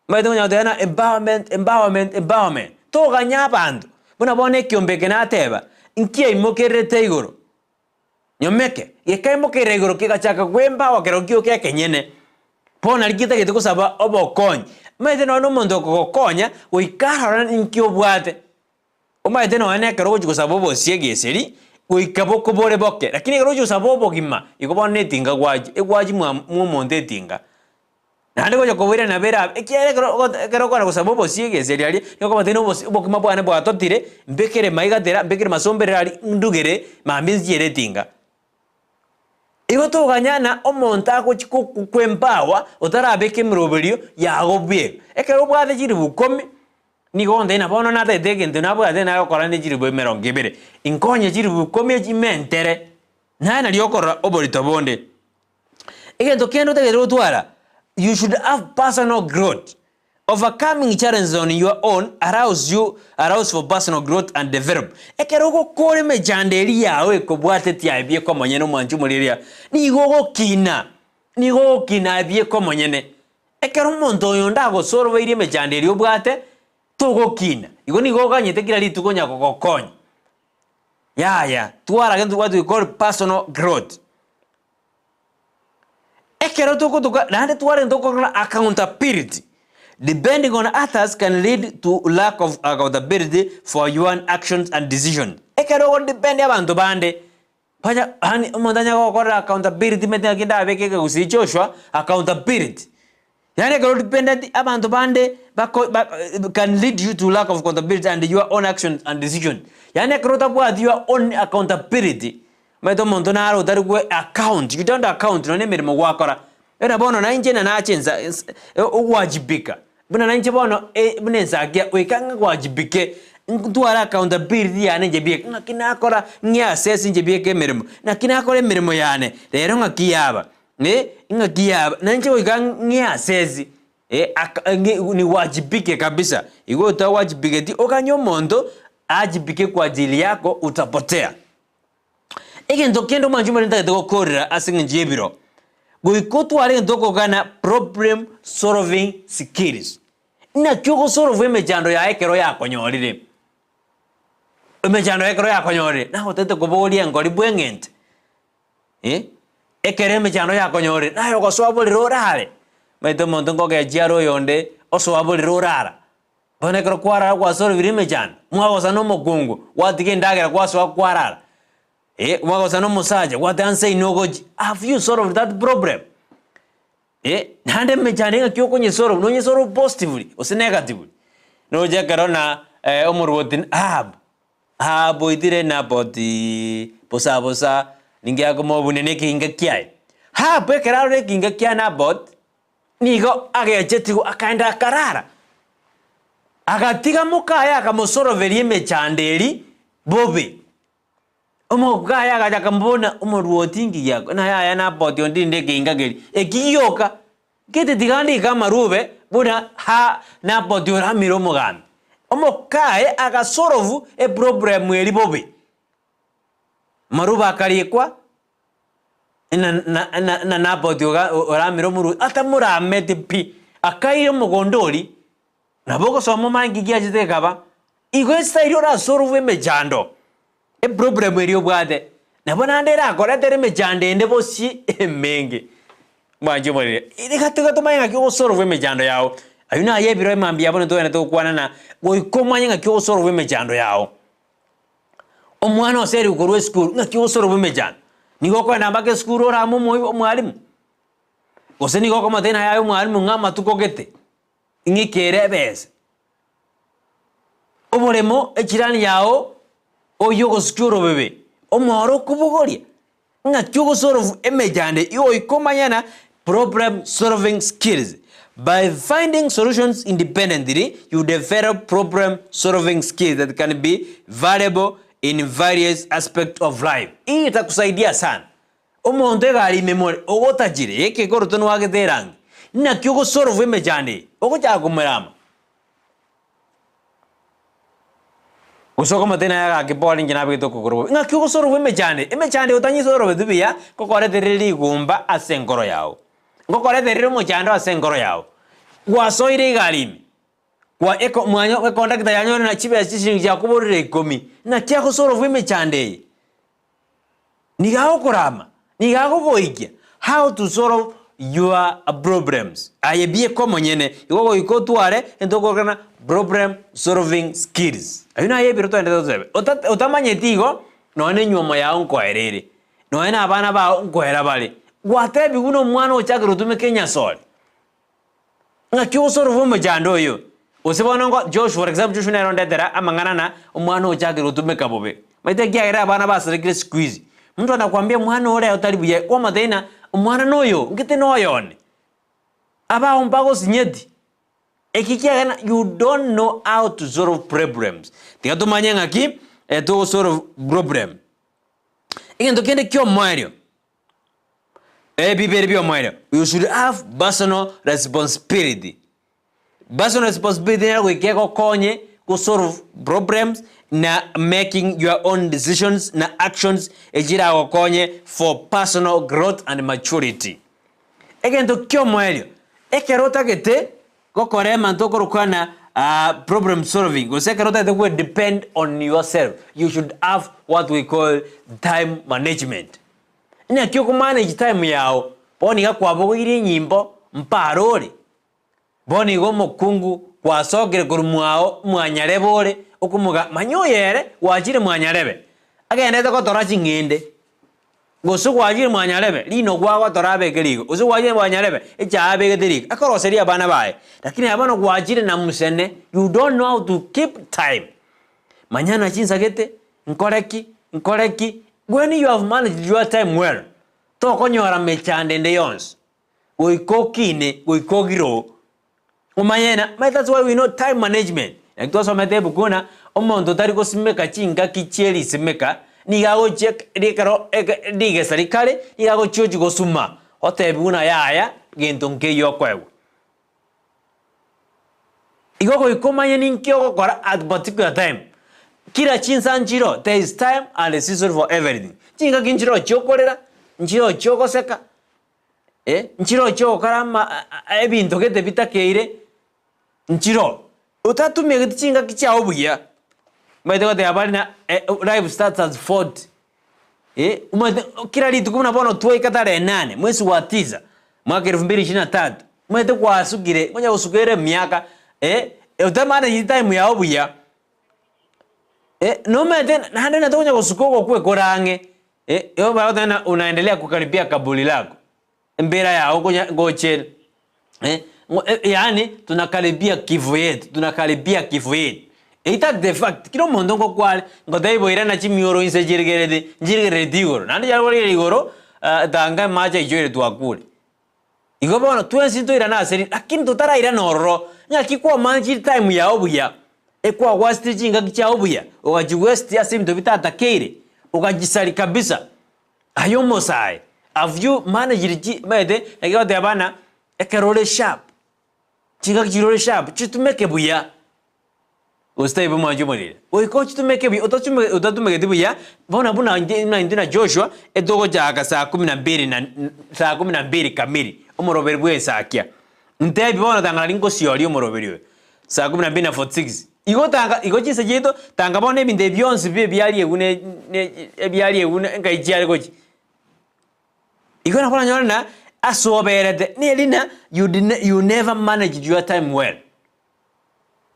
omanyete konya goteba ng'a empowerment, empowerment, empowerment. Toganya abanto, buna bono ekiombe eke nateba, nkiaimokererete igoro, nyomeke, gekaimokerera igoro kegachaka koempower kerokio kio ekenyene. Bono nari getagete gosaba obokonyi, omanyete nonye na omonto okogokonya, goika arore ninki obwate. Omanyete nonya nekero ogochia gosaba obosie egeseri, goika bokobore boke, lakini ekero ogochia gosaba obogima, igo bono na etinga gwachia, egwachia mwa mwa omonto etinga. Naende gocha koboira nabo erabe, ekiagera ekero ogo ekero okogenda gosaba obosie egeseri aria, nigo okobatebia na obosie obokima bwane bwatotire, mbekere maigatera, mbekere masomberero aria, ndugere, mambia nchiere etinga. Igo toganyana omonto agochia kokwempower otarabeka emeroberio yago buya. Ekero obwate chilifu ikomi, nigo ogontebia ng'a bono natagete egento nabwate nagokora ne chilifu emerongo ebere, inkonye chilifu ikomi echi mentere, naye nario okorora oborito bonde. Egento kende otagete gotwara, you should have personal growth. Overcoming challenges on your own allows you allows for personal growth and develop. Ekero ogokora emechando eria yao ekobwatetie aye bieka omonyene omwanchi omorigereria, nigo ogokina, nigo ogokina aye bieka omonyene. Ekero omonto oyonde agosorobeirie emechando eria obwate, togokina. Igo nigo oganyete kera rituko onya kogokonya. Yaya, twara gento what we call personal growth. Ekero togotoka naende twarenta tokorora accountability, depending on others can lead to lack of accountability for your actions and decisions. Ekero ogodepend abanto bande, banya yaani omonto anya gokorera accountability omanyete ng'aki ndabeke ekegusii Joshua, accountability. Yaani ekero odependeti abanto bande bako ba can lead you to lack of accountability and your own actions and decisions. Yaani ekero otabwati your own accountability, Omanyete omonto naro otari gwe account, you don't account nonye na emeremo gwakora. Buna bono na inche na nache nsa nsa ogwajibika, buna na inche bono buna ensakia goika ng'a gwajibike, ntware accountability yane inche bieka, ng'aki nakora ng'e assess inche bieka emeremo, naki nakora emeremo yane, rero ng'aki yaba, ng'aki yaba, na inche goika ng'e assess aka ng'e niwajibike kabisa, igo otawajibigeti oganye omonto aajibike kwa ajili yako utapotea. Egento kende omwanchi omorembe ntagete gokorera ase eng'encho y'ebiro, goika otware egento okogana problem solving skills. Naki ogosolve emechando yaye ekero yakonyorire? Emechando yaye ekero yakonyorire, nagotete kobogoria engori bweng'ente eh, ekero emechando yakonyorire, naye ogosoa borere orare, omanyete omonto nkogechia are oyonde, osoa borere orara. Bono ekero kwarara gwasorobire emechando, mwagosa nomokungu, gwatiga endagera gwasoa kwarara, eh, mwagosa nomosacha gwateba nse inwe ogochia, have you solved that problem? Eh, naende emechando engaki okonyesolve, nonyesolve positively gose negatively. Noche ekero na omorwoti Ahab, Ahab oitire Naboti bosa bosa, ninki akomobuna na ekeginga kiaye. Ahab ekero arora ekeginga kia Nabot, Nigo agechetigwe akaenda akarara, agatiga mokaye akamosoroberia emechando eria bobe. Omokaye agacha akamobuna omorwoti inki giako na yaya Naboti ondinde ekeginga keria eki gioka, gete tiga ndike amarube buna ha Naboti oramire omogambi. Omokaye agasorovu eproblem eria bobe. Amaruba akarikwa, na na na na Naboti oga oramire omorwoti, atamorameti pi, akaira omogondo oria, nabo ogosoma omanye nki giachete gekaba, igo esitayiri orasolve emechando, eproblem eria obwate, nabo naende erakoretere emechando ende bosie emenge. Mwanche omorere, iga tiga tomanye ng'aki ogosolve emechando yao. Ayio naye ebiro emambia bono togende togokwana na goika omanye ng'aki ogosolve emechando yao. Omwana oserigwe korwa esukuru, ng'aki ogosolve emechando? Nigo okoenda mpaka esukuru orame omoi omwalimu? Gose nigo okomotebia naye aye omwalimu ng'a amatuko gete, ng'ikere ebesa. Oboremo echirani yao oywo ogosukia orobebe, omoro okobogoria, Ng'aki ogosolve emechando eyio goika omanye na problem solving skills. By finding solutions independently, you develop problem solving skills that can be valuable in various aspects of life. Hii itakusaidia sana. Omonto egari ime more ogotachire ekekoroto nwagete erangi. Naki ogosolve emechando eye? Ogochaka komerama. Gose okomotebi naye agake pore inche nabegete okogoro bobe. Ng'aki ogosorobwa emechando eye? Emechando eye otanyesorobeti buya, nkokoreterere rigumba ase enkoro yao, nkokoreterere omochando ase enkoro yao. Gwasoire egari ime, kwa eko mwanya ekondakta yanyore na chibesa chishilingi chiakoborire ikomi, naki agosorobwa emechando eye? Nigo agokorama, nigo agogoikia how to solve your problems. Aye bieka omonyene, igo goika otware egento okorokana problem solving skills. Ayio naye ebiro toendete totebe. Ota otamanyeti igo, nonya na enywomo yao nkoera ere, nonya na abana bao nkoera bare. Gwatebiwu buna omwana ochakire gotumeka enyasore. Ng'aki ogosorobwa omochando oyo? Gose bono ngo Joshua, for example, Joshua nere ondetera amang'ana na omwana ochakire gotumeka bobe. Omanyete ekiagera abana basarekire siku hizi. Mtu anakwambia mwana ore otari buya, kwamotebia ng'a omwana noyo, ngite noyone. Abao mbagosinyeti. Eki kiagera ng'a you don't know how to solve problems. Tiga tomanye ng'aki togosolve problem. Egento kende kia omoerio. Ebibere bi'omoerio, you should have personal responsibility. Personal responsibility nero goika egokonye go solve problems na making your own decisions na actions echiragokonye for personal growth and maturity. Egento ki'omoerio, ekero otagete gokora emanto okorokwa na problem solving gose ekero otagete gwe depend on yourself, you should have what we call time management. Naki okomanage time yao, bono iga kwabogoirie enyimbo mpare ore, bono iga omokungu gwasokire korwa mwao mwanyarebe ore, okomoga manya oyo ere gwachire mwanyarebe, agenderete gotora ching'ende, gose gwachire mwanyarebe rino gwagotora abeke riko, gose gwachire mwanyarebe echae abegete riko, akoroseria abana baye, lakini aye bono gwachire na musene, you don't know how to keep time. Manya na chinsagete, nkore ki, nkore ki, when you have managed your time well, tokonyora mechando ende yonsi, goika okine, goika ogire omanye na that's why we know time management. Naki twasomete ebuku ng'a omonto otari gosimeka chingaki chie risimeka, nigo agochia ekero eke rigesa rikare, nigo agochia ochia gosuma, otebiwe buna yaya gento nkeiyo okoegwa. Igo goika omanye ninki ogokora at particular time. Kira chinsa nchiro, there is time and a season for everything. Chingaki nchiro chiokorera, nchiro chiogoseka, eh, nchiro chiogokora ama ebinto gete bitakeire, nchiro. Otatumegeti chingaki chiao buya, omanyete goteba bare na life starts at 40, eh, omanyete kera rituko buna bono twaika tarehe nane, mwezi wa tisa, mwaka elfu mbili ishirini na tatu, omanyete gwasukire, onye gosuka ere emiaka, eh, otamaneti time yao buya, eh, nomanyete naende onye tokonya gosuka ogokwa ekore ang'e, eh, igo bagoteba ng'a unaendelea kukaribia kaburi lako. Embera yao nkonya ngochere eh, yaani tunakaribia kifo yetu, tunakaribia kifo yetu. Eyio that's the fact, kera omonto ngokware, ngotebi boira na chimioro inse chirigereti, nchirigerereti igoro, naende chiare korigereria igoro, tanga amache aichoire twakure. Igo bono twensi ntoirane ase ri lakini totarairana ororo, ng'aki kwamanchire time yao buya, ekwagwasire chingaki chiao buya, ogachiwaste ase ebinto bitatakeire, ogachisaria kabisa. Aye omosae, have you managed chi omanyete naki ogoteba ng'a ekero ore sharp, chingaki chiria ore sharp chitumeke buya. Gose taibo mwanche omorere. Goika ochitumeke buya, otachumeke otatumegeti buya, bono buna intwe buna intwe na Joshua, etogochaka saa kumi na mbili na saa kumi na mbili kamili, omoroberi bwa ensakia. Ntebi bono tanga nari ngosioria omoroberi oyo, saa kumi na mbili na 46. Igo tanga igo chinsa chiaito, tanga bono ebinto ebi bionsi bi ebiariegwe ne ne ebiariegwe ne nkai chiare gochia. Igo nabo oranyore ng'a ase oberete, neri ng'a you did you never managed your time well.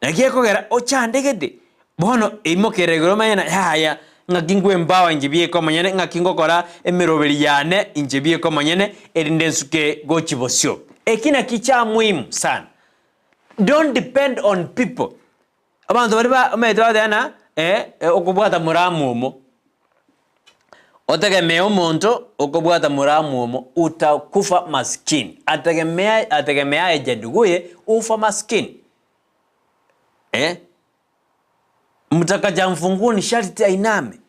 Naki ekogera ochandegete, bono imokerera igoro omanye ng'a yaya, ng'aki nkwempower inche bieka omonyene, ng'aki ngokora emeroberi yane inche bieka omonyene, erinde nsuke gochia bosio. Eki naki chia muhimu sana. Don't depend on people. Abanto baria ba omanyete bagoteba ng'a okobwata moramu omo, otegemee omonto okobwata moramu omo, utakufa maskini, ategemea ategemeaye jaduguye hufa maskini eh. Mtaka cha mfunguni sharti ainame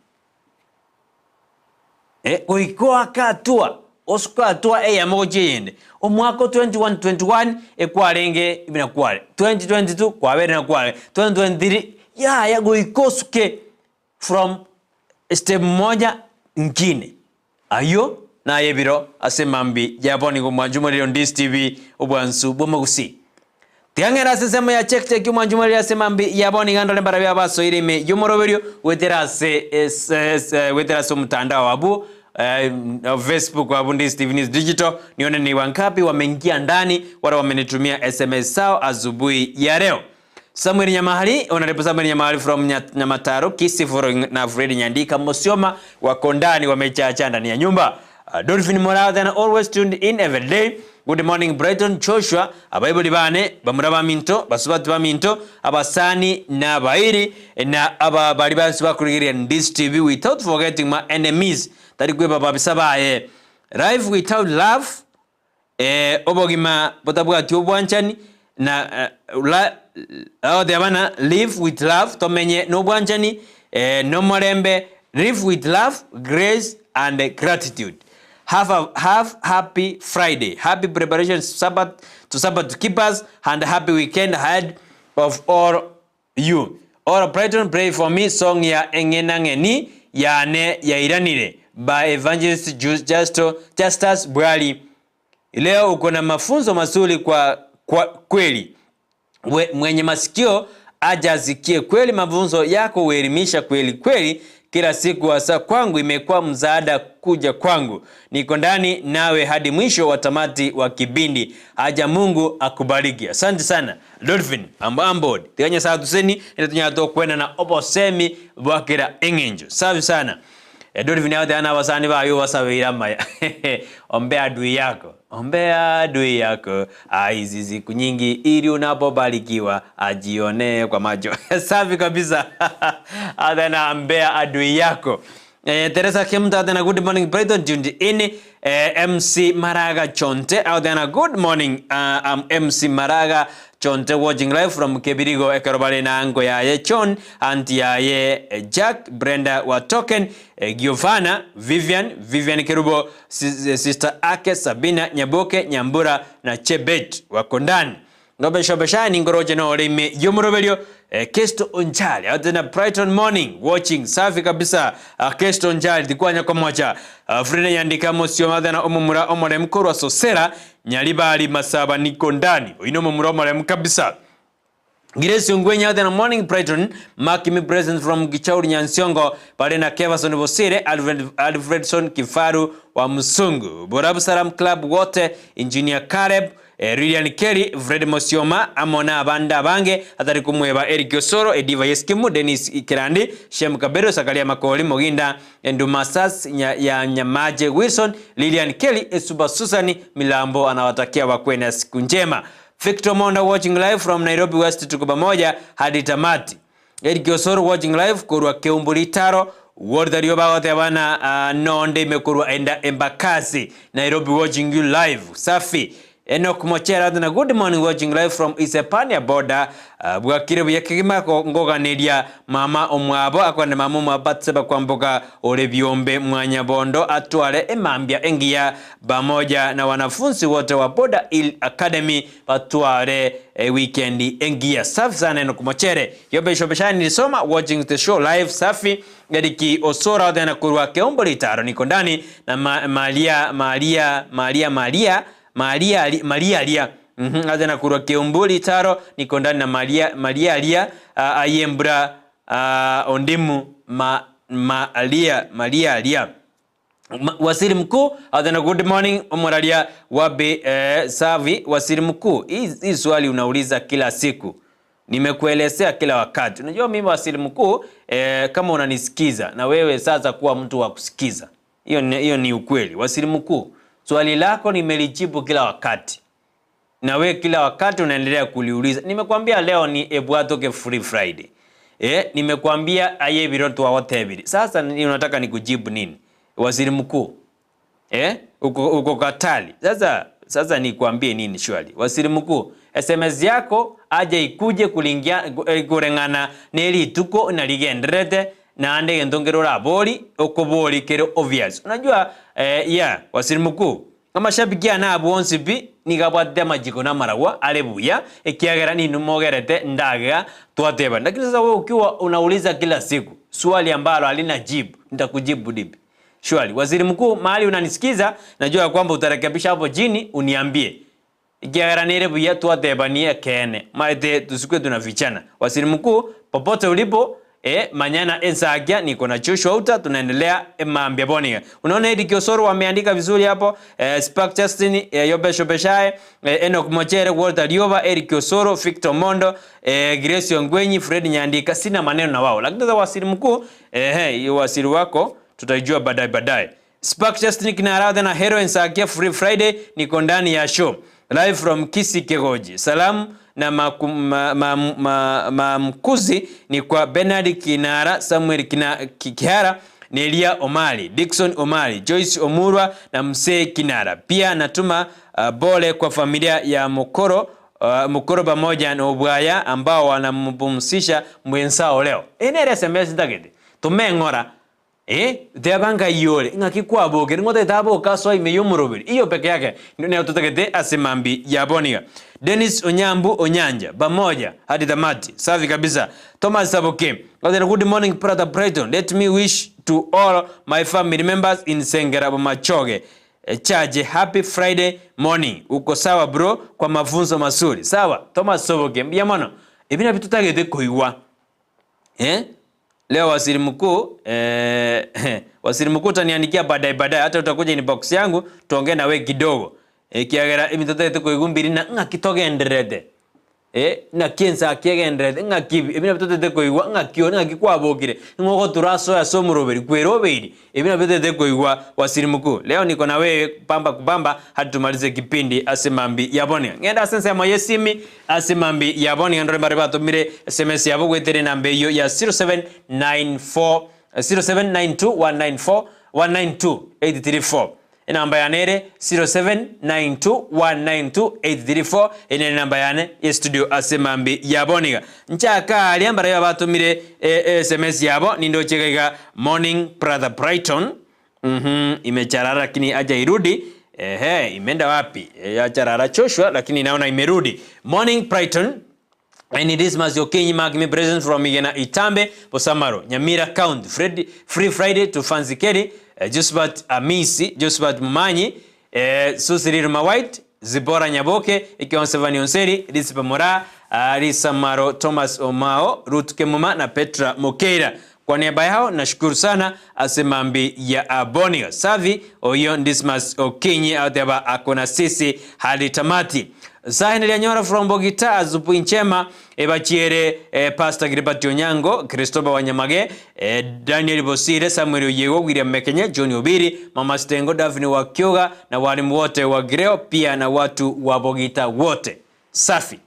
eh, goika oake hatua osuke hatua eyemo gochia eyende. Omwaka o 21 21 ekwarenge buna kware, 2022 kwabeire buna kware, 2023 yaya goika osuke from step moja ngine. Ayio naye ebiro ase mambia ya bono igo omwancho omoriri on Ndizi TV obwansu bw'omogusii. Tiga ng'ende ase ensemo ya check check omwancho omoriri ase mambia ya bono iga ndore mbarabwo abasoire ime y'omoroberio goetera ase goetera ase omotandao abwo Facebook abwo Ndizi TV News Digital nione ni wangapi wameingia ndani wale wamenitumia sms zao asubuhi ya leo. Samuel Nyamahari, Honorable Samuel Nyamahari from Nyamataro, Kisii following na Fred Nyandika Mosioma wako ndani wamechacha ndani ya nyumba. Dolphin Morao then always tuned in every day. Good morning Brighton Joshua, abaibori bane, bamura baminto, basubati baminto, abasani na abairi na aba bari bansi bakorigereria Ndizi TV without forgetting my enemies. Tari kweba babisa baye. Life without love Ee, obogima botabwati obwanchani, na la, agoteba ng'a live with love, tomenye nobwanchani, nomorembe, live with love, grace and gratitude. Have a have happy Friday, happy preparation Sabbath to Sabbath keepers and happy weekend ahead of all you. All Brighton pray for me song ya eng'enang'eni yane yairanire by Evangelist Justo Justus Bwali leo uko na mafunzo mazuri kwa, kwa kweli We, mwenye masikio aja asikie kweli mafunzo yako huelimisha kweli kweli kila siku hasa kwangu imekuwa msaada kuja kwangu niko ndani nawe hadi mwisho wa tamati wa kipindi haja Mungu akubariki asante sana Dolphin ambo ambod tiga Nyasaye atuseni ere tonyare tokwenana obosemi bwa kera eng'encho safi sana Dolphin agoteba na abasani baye obasabeire amaya ombea adui yako ombea adui yako hizi siku nyingi ili unapobarikiwa ajionee kwa macho safi kabisa athena ombea adui yako Eh, Teresa Kemta athena good morning Brighton tuned in eh, MC Maraga Chonte athena good morning uh, I'm MC Maraga Chonte watching live from Kebirigo ekero bare na anko yaye Chon auntie yaye eh, Jack Brenda wa Token eh, Giovanna Vivian Vivian Kerubo sister ake Sabina Nyaboke Nyambura na Chebet wako ndani Ngobeshobeshani ngoroche nore ime y'omoroberio eh, Kesto Onchari ate na Brighton Morning watching safi kabisa uh, Kesto Onchari tikwanya komocha uh, Frida yandika mosio mathana omomura omoremu korwa Sosera Nyaribari Masaba niko ndani oino omomura omoremu kabisa Grace Ongwenya ate na Morning Brighton Mark me present from Gichauri Nyansiongo bare na Kevason Bosire Alfred, Alfredson Kifaru wa Msungu Borabu Salam Club wote Engineer Caleb eh, Lilian Kelly Fred Mosioma amona abande abange atari kumweba Eric Osoro Ediva Yeskimu Dennis Kirandi Shem Kabero Sakaria Makori Moginda Endumasas nya, ya Nyamaje Wilson Lilian Kelly Esuba Susan Milambo anawatakia wakuwe na siku njema. Victor Monda watching live from Nairobi West, tuko pamoja hadi tamati. Eric Osoro watching live korwa Keumbuli Taro Ward bagotebana uh, nonde imekorwa enda Embakasi Nairobi watching you live safi. Enock Mochere Anthony good morning watching live from Isepania border Ah, bwakire buya kegima ko- ngoganeria mama omwabo akwane mama omwabo Batseba kwamboka ore biombe mwanyabondo atware emambia engiya pamoja na wanafunzi wote wa Border Hill Academy batware eh, weekend engiya safi sana Enock Mochere yobeshobeshani nilisoma watching the show live safi Eriki Osora othena korwa Keombo Ritaro niko ndani na ma, Maria Maria Maria Maria Maria Ali- Maria Aria mm athena korwa Keombo Ritaro niko ndani na Maria Maria Aria uh, ayembra uh, ondimu ma, Maria Maria Aria Waziri Mkuu athena good morning omoraria wabe eh, savi waziri mkuu hii hii swali unauliza kila siku nimekuelezea kila wakati unajua mimi waziri mkuu eh, kama unanisikiza na wewe sasa kuwa mtu wa kusikiza hiyo ni, hiyo ni ukweli waziri mkuu swali lako nimelijibu kila wakati na we kila wakati unaendelea kuliuliza. Nimekwambia leo ni ebwatoke free Friday. Eh, nimekwambia aye biro twawatebiri. Sasa ni unataka nikujibu nini? Waziri mkuu. Eh, uko, uko Katali. Sasa sasa nikwambie nini shwali? Waziri mkuu, SMS yako aje ikuje kulingia eh, kureng'ana nerituko narigenderete naende gento nkere orabori okobori kere obvious. Unajua eh, yeah, waziri mkuu amashabiki ane abwo onsi pi nigo abwatete amachiko na amaragwa are buya ekiagera ninwe mogerete ndagega twatebana lakini sasa wewe ukiwa unauliza kila siku swali ambalo halina jibu nitakujibu lipi Shwari, waziri mkuu, mahali unanisikiza, najua ya kwamba utarekebisha hapo chini uniambie. Ekiagera nere buya twatebanie ekeene, maete tusikwe tunafichana. Waziri mkuu, popote ulipo, eh, manyana ensakia niko na Joshua Uta tunaendelea emambia boniga. Unaona Eric Osoro wameandika vizuri hapo, eh, Spark Justin, eh, Yobe Shobeshae, eh, Enoch Mochere, Walter Lioba, Eric Osoro, Victor Mondo, eh, Grace Ongwenyi, Fred Nyandika, sina maneno na wao. Lakini sasa waziri mkuu, eh, hey, waziri wako tutaijua baadaye baadaye. Spark Justin Kinaradha na Heroin Sakia Free Friday niko ndani ya show live from Kisi Kegoji. Salamu na maku- ma- ma- ma- maamkuzi ni kwa Bernard Kinara, Samuel Kina, Ki- Kihara, Nelia Omari, Dickson Omari, Joyce Omurwa na Msee Kinara. Pia natuma uh, bole kwa familia ya Mokoro uh, Mokoro pamoja na Obwaya ambao wanampumzisha mwenzao leo. Enere SMS ndagete. Tumeng'ora Eh, teba ngai ore ng'aki kwabokire ng'o tete aboka asoa ime y'omoroberi iyo peke yake nero totagete ase mambi ya boniga Dennis Onyambu Onyanja pamoja hadi tamati safi kabisa Thomas Saboke Other good morning brother Brighton let me wish to all my family members in Sengera Bomachoge Chaje happy Friday morning uko sawa bro kwa mafunzo mazuri sawa Thomas Soboke mbuya mono ebi nabio totagete koigwa Eh? Leo waziri mkuu eh, waziri mkuu utaniandikia baadaye baadaye, hata utakuja inbox yangu tuongee na we kidogo ekiagera ebinto totagete koigwa mbiri na ng'aki togendererete eh, ng'aki ensa aki egendererete ng'aki ebi ebi nabio totagete koigwa ng'aki one ng'aki kwabokire ng'o ogotura asoe ase omoroberi kwerobeiri ebi nabio totagete koigwa waziri mkuu leo niko na wewe pamba kubamba hadi tumalize kipindi ase mambi ya bono. Ng'ende ase ensemo y'esimi Ase mambia yabo nigo ndore mbare batomire sms yabo goetera enamba eyio ya 0794 0792 194 192 834 Enamba yane ere 0792 192 834 Eye nere enamba yane ye studio ase mambia yabo niga nchaka aria mbare batomire sms yabo nindoche iga iga Morning brother Brighton Mhm, imecharara lakini aja irudi. Ehe, imeenda wapi? E, yacharara Joshua lakini naona imerudi. Morning Brighton. And it is Maziokenyi Mark me present from Igena Itambe, Bosamaro, Nyamira County. Fred, Free Friday to Fancy Kelly, eh, Josephat Amisi, Josephat Mumanyi, eh, Susi Riruma White, Zipora Nyaboke, Ikiwa Sevani Onseri, Lisipa Mora, uh, Lisa Maro, Thomas Omao, Ruth Kemuma na Petra Mokeira. Kwa niaba yao nashukuru sana ase mambi ya Abonio. Savi oyo Dismas Okinyi ateba akona sisi hadi tamati. Sahi nilianyora from Bogita azupu nchema ebachiere eh, Pastor Gilbert Onyango, Christopher Wanyamage, eh, Daniel Bosire, Samuel Oyego, William Mekenye, John Obiri, Mama Stengo, Daphne Wakyoga na walimu wote wa Greo pia na watu wa Bogita wote. Safi.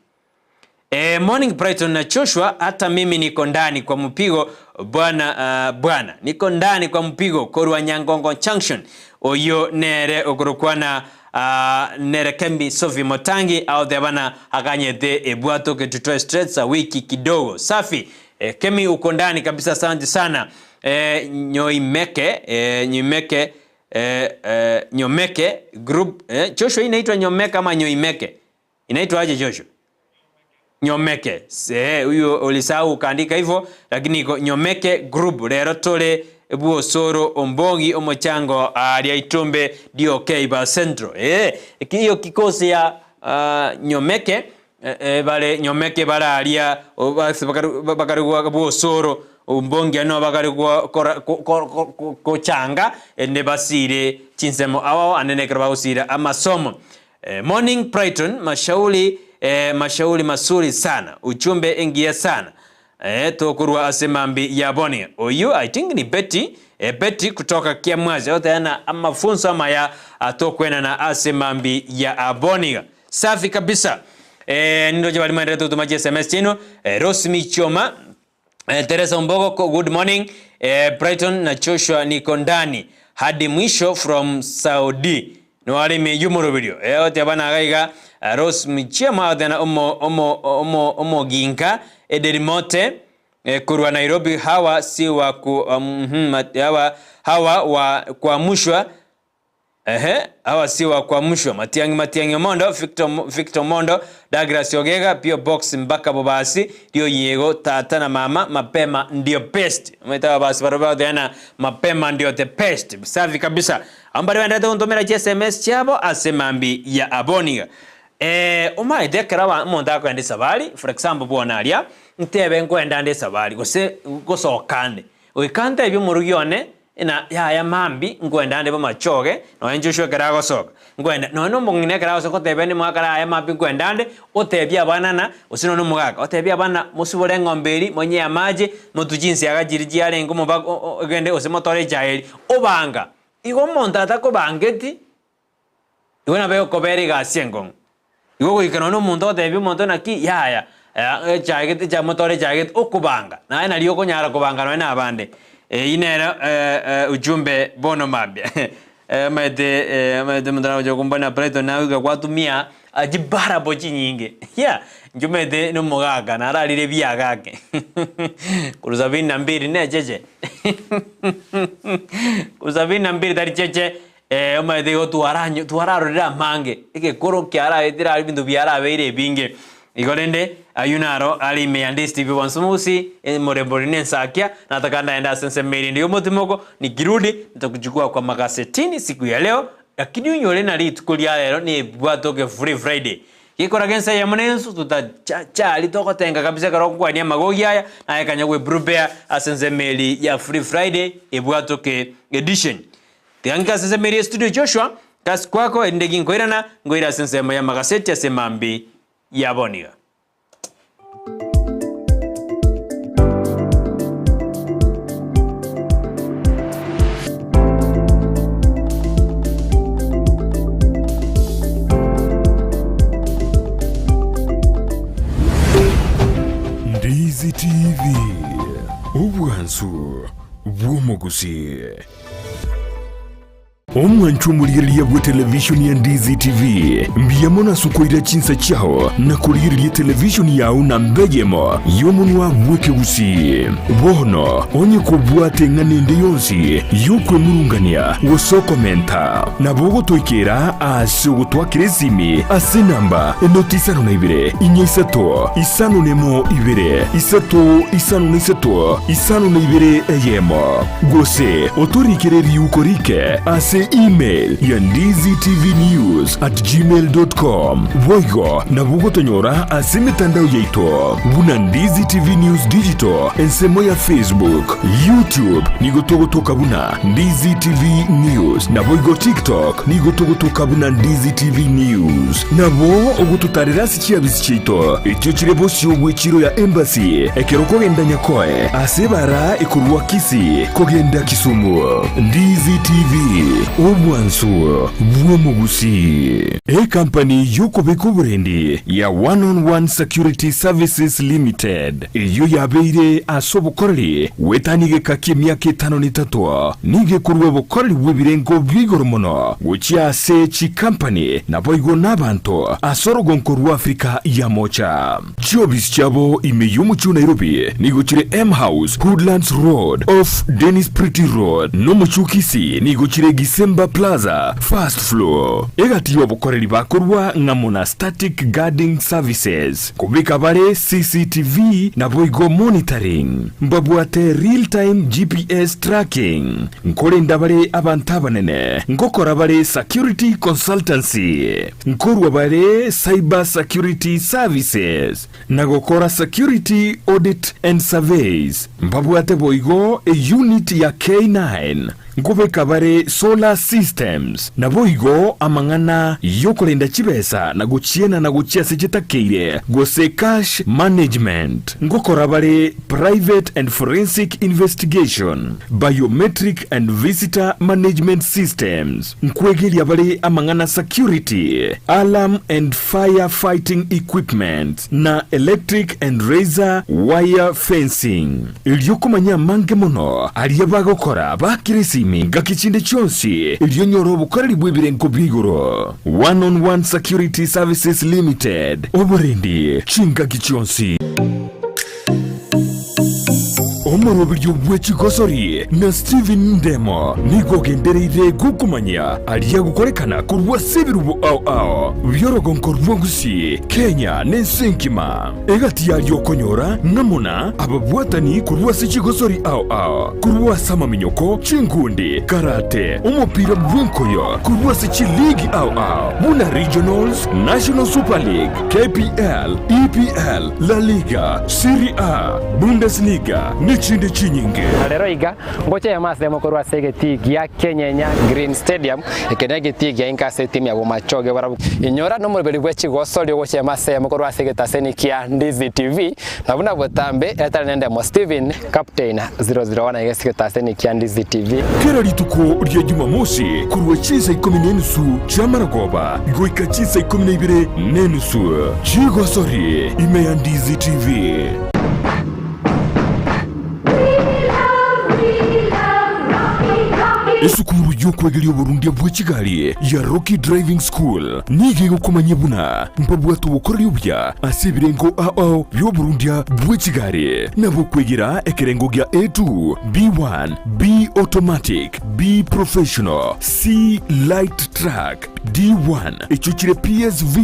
Eh, morning Brighton na Joshua, hata mimi niko ndani kwa mpigo bwana uh, bwana niko ndani kwa mpigo korwa Nyangongo Junction oyo nere okorokwana uh, nere Kembi Sophie Motangi aothebana akanyete ebwato ketutoe straight za wiki kidogo safi. Eh, Kemi uko ndani kabisa, asante sana. Eh, Nyoimeke eh, Nyoimeke eh, eh, Nyomeke group eh, Joshua inaitwa Nyomeke ama Nyoimeke inaitwa aje Joshua? Nyomeke. Se huyo ulisahau ukaandika hivyo lakini iko Nyomeke group rero tore bwosoro ombongi omochango aria itumbe DOK ba Central. Eh hiyo kikosi ya uh, Nyomeke eh, eh, bare Nyomeke bararia bakarugwa bwosoro ombongi ano bakarugwa kochanga ende basire chinsemo awao anene ekero bagosira amasomo. Eh, morning Brighton mashauri eh, mashauri masuri sana uchumbe ingia sana eh, tokurwa asemambi ya boni oyu I think ni Betty eh, Betty kutoka Kiamwazi oteana amafunzo ama ya atokwena na asemambi ya aboniga safi kabisa eh, nindo jabali maendeleo tutumaji SMS chino eh, Rosmi Choma eh, Teresa Mbogo good morning eh, Brighton na Joshua niko ndani hadi mwisho from Saudi niwarimi yumurubirio eh, ote bana gaiga eh, Rose Michema othena omo omo omo omoginka ederimote eh, kurwa Nairobi hawa si wa ku, um, hawa, hawa wa kuamushwa Ehe, hawa si wa kuamshwa. Matiang'i Matiang'i Omondo, Victor, Victor Mondo, Douglas Ogega, Pio Box mpaka Bobasi, ndio yego tata na mama mapema ndio best. Umeita basi baraba tena mapema ndio the best. Safi kabisa. Ambari wendete kuntumira SMS chabo asemambi ya aboniga. Eh, umaite kera omonto akoenda esabari, for example bwona aria, ntebe nkoenda nde esabari gose gosokande. Goika ntebie omorugi one na yaya mambi nkwenda nde bamachoge noe Joshua ekero agosoka nkwenda noe na omong'ina ekero agosoka otebe ndi mwakara yaya mambi nkwenda nde otebie abana na gose nonya omogaka otebie abana mosibore eng'ombe eri monyee amache motuche chinsiaga chiria chiarenge omoba ogende gose motore echae eri obanga. Igo omonto atakobangeti igo nabo egokobera egasi enkong'u. Igo goika nonya omonto ogotebia omonto naki yaya echae gete echae motore echae gete okobanga naye nario okonyara kobanga nonya na abande. Eyio nere ujumbe bono mambia. Omanyete omanyete omonto nagocha gokombana Brighton naye goika gwatumia chibarabo chinyinge yeah inche omanyete na omogaka nararire ebiaga ake korwa sabini na mbili necheche korwa sabini na mbili tari cheche Eh, omanyete igo twaranyo twararorire amange, egekoro kiaraetire aria ebinto biarabeire ebinge. Igo rende ayio naro are ime ya Ndisi TV bonsi mosi, emorembo na ensakia, nataka ndaende ase ensemo erinde y'omotimoko, nikirudi nitakuchukua kwa magasetini siku ya leo, lakini onyore na rituko ria rero nebwatoke free Friday. Gekoraga ensa eyemo na ensu totachari togotenga kabisa ekero okokwania amagogi aya, naye kanya gwe prepare ase ensemo eri ya free Friday ebwatoke edition. Tiga nkase ensemo eria estudio Joshua, kasi kwako, erinde ginkoirana, nkoire ase ensemo y'amagaseti ase mambi yaboniga. Ndizi TV, obwansu bw'omogusii. Omwancho omorigereria bwe televishoni ya Ndizi TV, mbuya mono ase okoira chinsa chiao na korigereria televishoni yao namba eyemo y'omonwa bw'ekegusii. Bono onye kobwate eng'ana ende yonsi y'okwemurungania gose okomenta, nabo ogotoikera ase ogotwakera esimi ase enamba enoti isano na ibere, inya isato, isano nemo ibere, isato isano na isato, isano na ibere eyemo. Gose otorikere riuko rike ase email ya ndizitvnews@gmail.com. Boigo nabo ogotonyora ase emetandao yaito buna Ndizi TV News Digital ensemo ya Facebook, YouTube nigo togotoka buna Ndizi TV News naboigo TikTok nigo togotoka buna Ndizi TV News. Nabo ogototarera ase chiabisi chiaito echio chire bosio bw'echiro ya Embassy ekero okogenda Nyakoe ase ebara ekorwa Kisii kogenda Kisumu. Ndizi TV. Obwansu bw'omogusii. Ekampani y'okobeka oborendi ya One on One Security Services Limited eyio yabeire ase obokoreri goetania egeka ki'emiaka etano na etato nigo ekorua obokoreri bw'ebirengo bia igoro mono gochia ase chikampani naboigo nabanto ase orogonko rwa Africa ya Mocha. Chiofisi chiabo ime y'omochie o Nairobi nigo chire M House, Hoodlands Road, off Dennis Pretty Road, na omochie o Kisii nigo chire Gisemba Plaza, first floor. Egati y'obokoreri bakorua ng'amo na Static Guarding Services, kobeka bare CCTV naboigo monitoring. Mbabwate real time GPS tracking. Nkorenda bare abanto abanene, ngokora bare security consultancy. Nkorua bare Cyber Security Services na gokora Security Audit and Surveys. Mbabwate boigo eunit ya K9 nkobeka bare Solar Systems naboigo amang'ana yokorenda chibesa na gochienana gochia ase chitakeire gose Cash Management. Nkokora bare Private and Forensic Investigation, Biometric and Visitor Management Systems. Nkwegeria bare amang'ana security, alarm and fire fighting equipment, na electric and razor wire fencing. Erio komanya amange mono aria bagokora bakire esimi ngaki chinde chionsi erio onyore obokoreri bw'ebirengo bia igoro. One on One Security Services Limited, oborendi chingaki chionsi. Omoroberio bwe chigosori na Stephen Ndemo nigo ogendereire gokomanyia aria agokorekana korwa ase ebirubo ao ao bi'orogonko rwa Gusii, Kenya na ense engima. Egati yaria okonyora ng'amo na ababwatani korwa ase chigosori ao ao, korwa ase amaminyoko, chinkundi, karate, omopira bw'enkoyo, korwa ase chiligi ao ao buna Regionals, National Super League, KPL, EPL, La Liga, Serie A, Bundesliga, nechinde chinyinge. Na rero iga, ngocha eyemo ase eyemo korwa ase egetii gia Kenyenya Green Stadium, eke negetii gia inka ase etimu ya Bomachoge barabwo. Inyora nomoroberi bwe chigosori ogocha eyemo ase eyemo korwa ase egetaseni kia Ndizi TV, na buna botambe etari nendemo Steven Captain 001 iga ase egetaseni kia Ndizi TV. Kera rituko ria Jumamosi korwa chinsa ikomi na enusu chi'amarogoba goika chinsa ikomi na ibere na enusu chigosori ime ya Ndizi TV. Esukuru y'okwegeria oborundia bwe chigari ya Rocky Driving School nigo egokomanyia buna mbabwate obokoreri obuya ase ebirengo ao bi'oborundia bwe chigari, nabo okwegera ekerengo gia A2, B1, B Automatic, B Professional, C Light Truck, D1 echio chire PSV,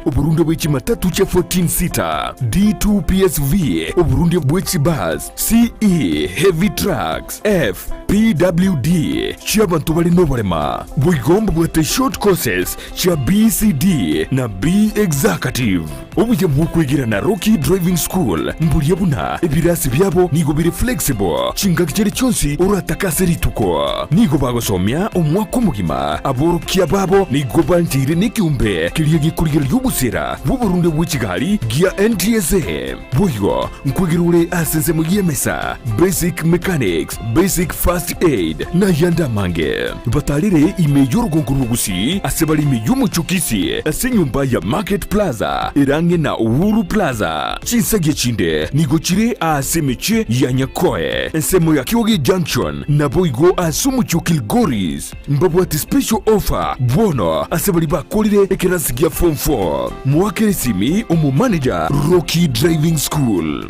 oborundia bwe chimatatu chia 14 seater, D2 PSV, oborundia bwe chibus, CE Heavy Trucks, F PWD chi'abanto bare noborema. Boigo mbabwate short courses chia BCD na B Executive. Obuya bw'okwegera na Rocky Driving School mboria buna ebirasi biabo nigo bire flexible chingaki chiria chionsi oratake ase rituko. Nigo bagosomia omwaka omogima. Aborokia babo nigo bancheire nekeombe keria gekorigereria obosera bw'oborundia bwe chigari gia NTSA. Boigo nkwegera ore ase ensemo y'emesa, basic mechanics, basic first aid, na ayande amange. Batarere ime y'orogongo rwa Gusii ase bare ime y'omochie o Kisii ase enyomba ya Market Plaza ere ang'e na Uhuru Plaza. Chinsagia chinde nigo chire aase emechie ya Nyakoe, ensemo ya Kioge Junction, naboigo ase omochie o Kilgoris. Mbabwate special offer bono ase baria bakorire ekerasi gia form 4. Moakere esimi omomanager Rocky Driving School.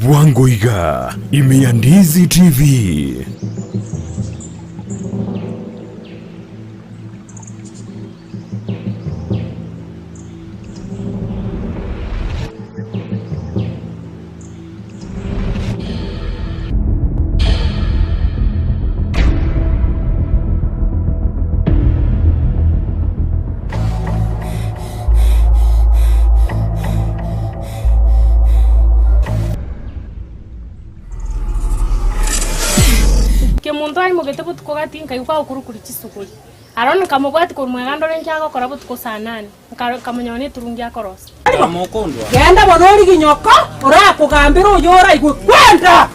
Bwango iga ime ya Ndizi TV. Kemunto aimogete botuko gati nkaigwa agokurukuri chisuguri. Aro nkamobwatia korwa mwega ndore inki agokora botuko saa nane, nkamonyora neturungi akorosia. Genda bono origie nyoko orakogambere oyo oraigwe kwenda.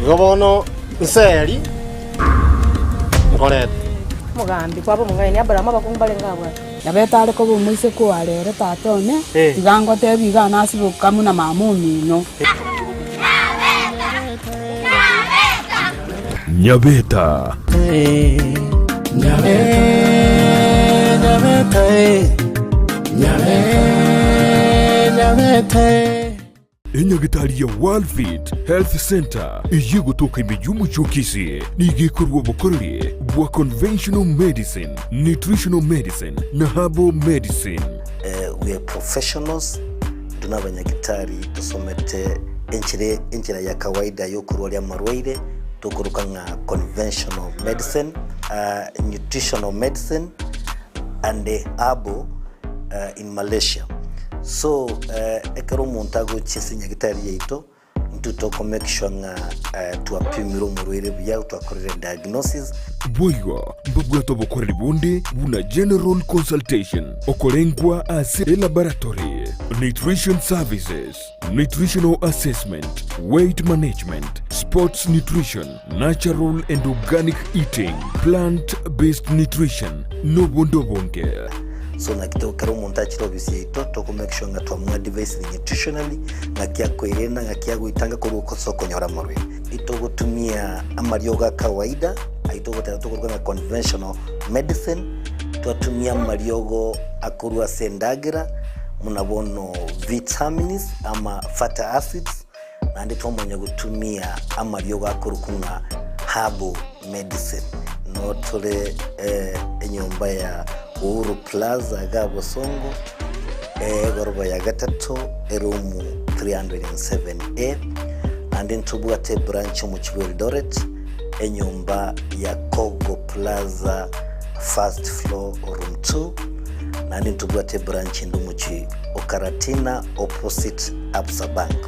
Igo bono nseri nkorete. Omogambi kwaba omong'aini, Aburaamu abakungu mbarenge abwate. Yabete are koba omoiseke oare ere tata one, tiga ngotebi iga nasibe okamuna na mama omino. Nyabeta. Enyagitari ya Worldfit Health Centre eyio egotoka ime y'omochie o Kisii nigo ekorua obokoreri bwa conventional medicine, nutritional medicine na herbal medicine. We are professionals, intwe nabanyagitari tosomete enchera enchera ya kawaida yokorwaria amarwaire tokoroka ng'a conventional medicine, nutritional medicine and herbal in Malaysia. So ekero omonto agochia ase enyagitari yaito, intwe toko make sure ng'a twapimire omorwaire buya, twakorire diagnosis. Boigo mbabwate obokoreri bonde buna general consultation, okorengwa ase elaboratory, nutrition services, nutritional assessment, weight management, sports nutrition, natural and organic eating, plant based nutrition, nobonde obonge. So naki to ekero omonto achire ofisi yaito toko make sure ng'a twamoadvisire nutritionally, ng'aki akoerenda, ng'aki agoetanga korwa ase okonyora amarwaire. Itogotumia amariogo a kawaida, ayio togoteba tokoruga ng'a conventional medicine, twatumia amariogo akorwa ase endagera buna bono vitamins ama fatty acids, naende twamanya gotumia amariogo akorokwa ng'a herbal medicine. Noo tore enyomba ya Uhuru Plaza iga Bosongo, egoroba ya gatato, eroom 307A, naende ntobwate ebranch omochie bwa Eldoret, enyomba ya Kogo Plaza first floor room 2, naende ntobwate ebranch ende omochie o Karatina opposite Absa Bank.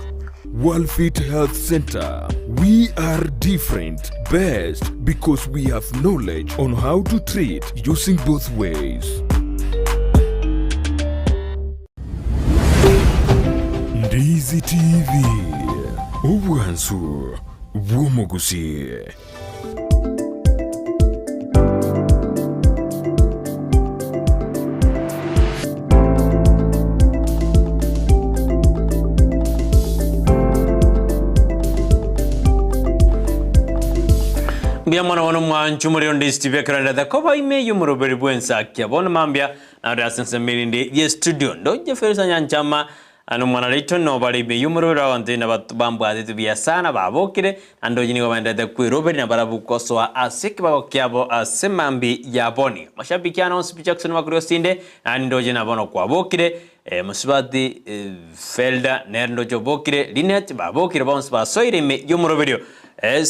Worldfit Health Centre, we are different, best because we have knowledge on how to treat using both ways. Ndizi TV, obwansu bw'omogusii. Mbuya mono bono mwanchu muri onde Steve ekerendete koba ime y'omoroberi bw'ensakia bono mambia nare ase ensemo erinde ye studio ndoche Felisa Nyanchama Naende omwana raito nobare ime y'omorwere abanto ina bambwatete buya sana, babokire, naende onye nigo baenderete kweroberia na barabwo gosoa ase ekebago kiabo ase mambia ya boni. Mashabiki ane onsi pi Jackson Makori Osinde, naende ndoche na bono kwabokire, mosubati Felda nere ndoche obokire, Linet babokire bonsi basoire ime y'omoroberio.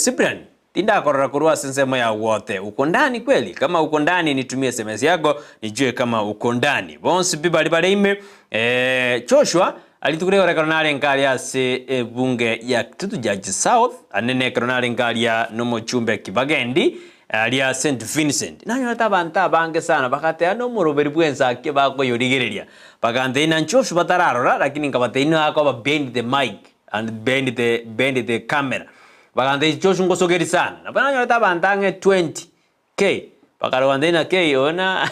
Cyprian Tindakorora korwa ase ensemo ya gwote. Uko ndani kweli? Kama uko ndani nitumie sms yako nijue kama uko ndani. Bonsi pi baria bare ime eh, Joshua rituko ri'egoro ekero narenge aria ase ebunge ya Kitutu Church South ande nekero narenge aria nomochumbe Kibagendi aria St Vincent nanyorete abanto abange sana bagateba nomoroberi bw'ensaki bakoyorigereria bagantebia na Joshua batararora lakini nkabatebia nigo akoba behind the mic and behind the behind the camera Bagantebia, Joshua ngosogerie sana. Nabo nanyorete abanto ang'e 20K. Bakarora bagantebia ng'a K oyo na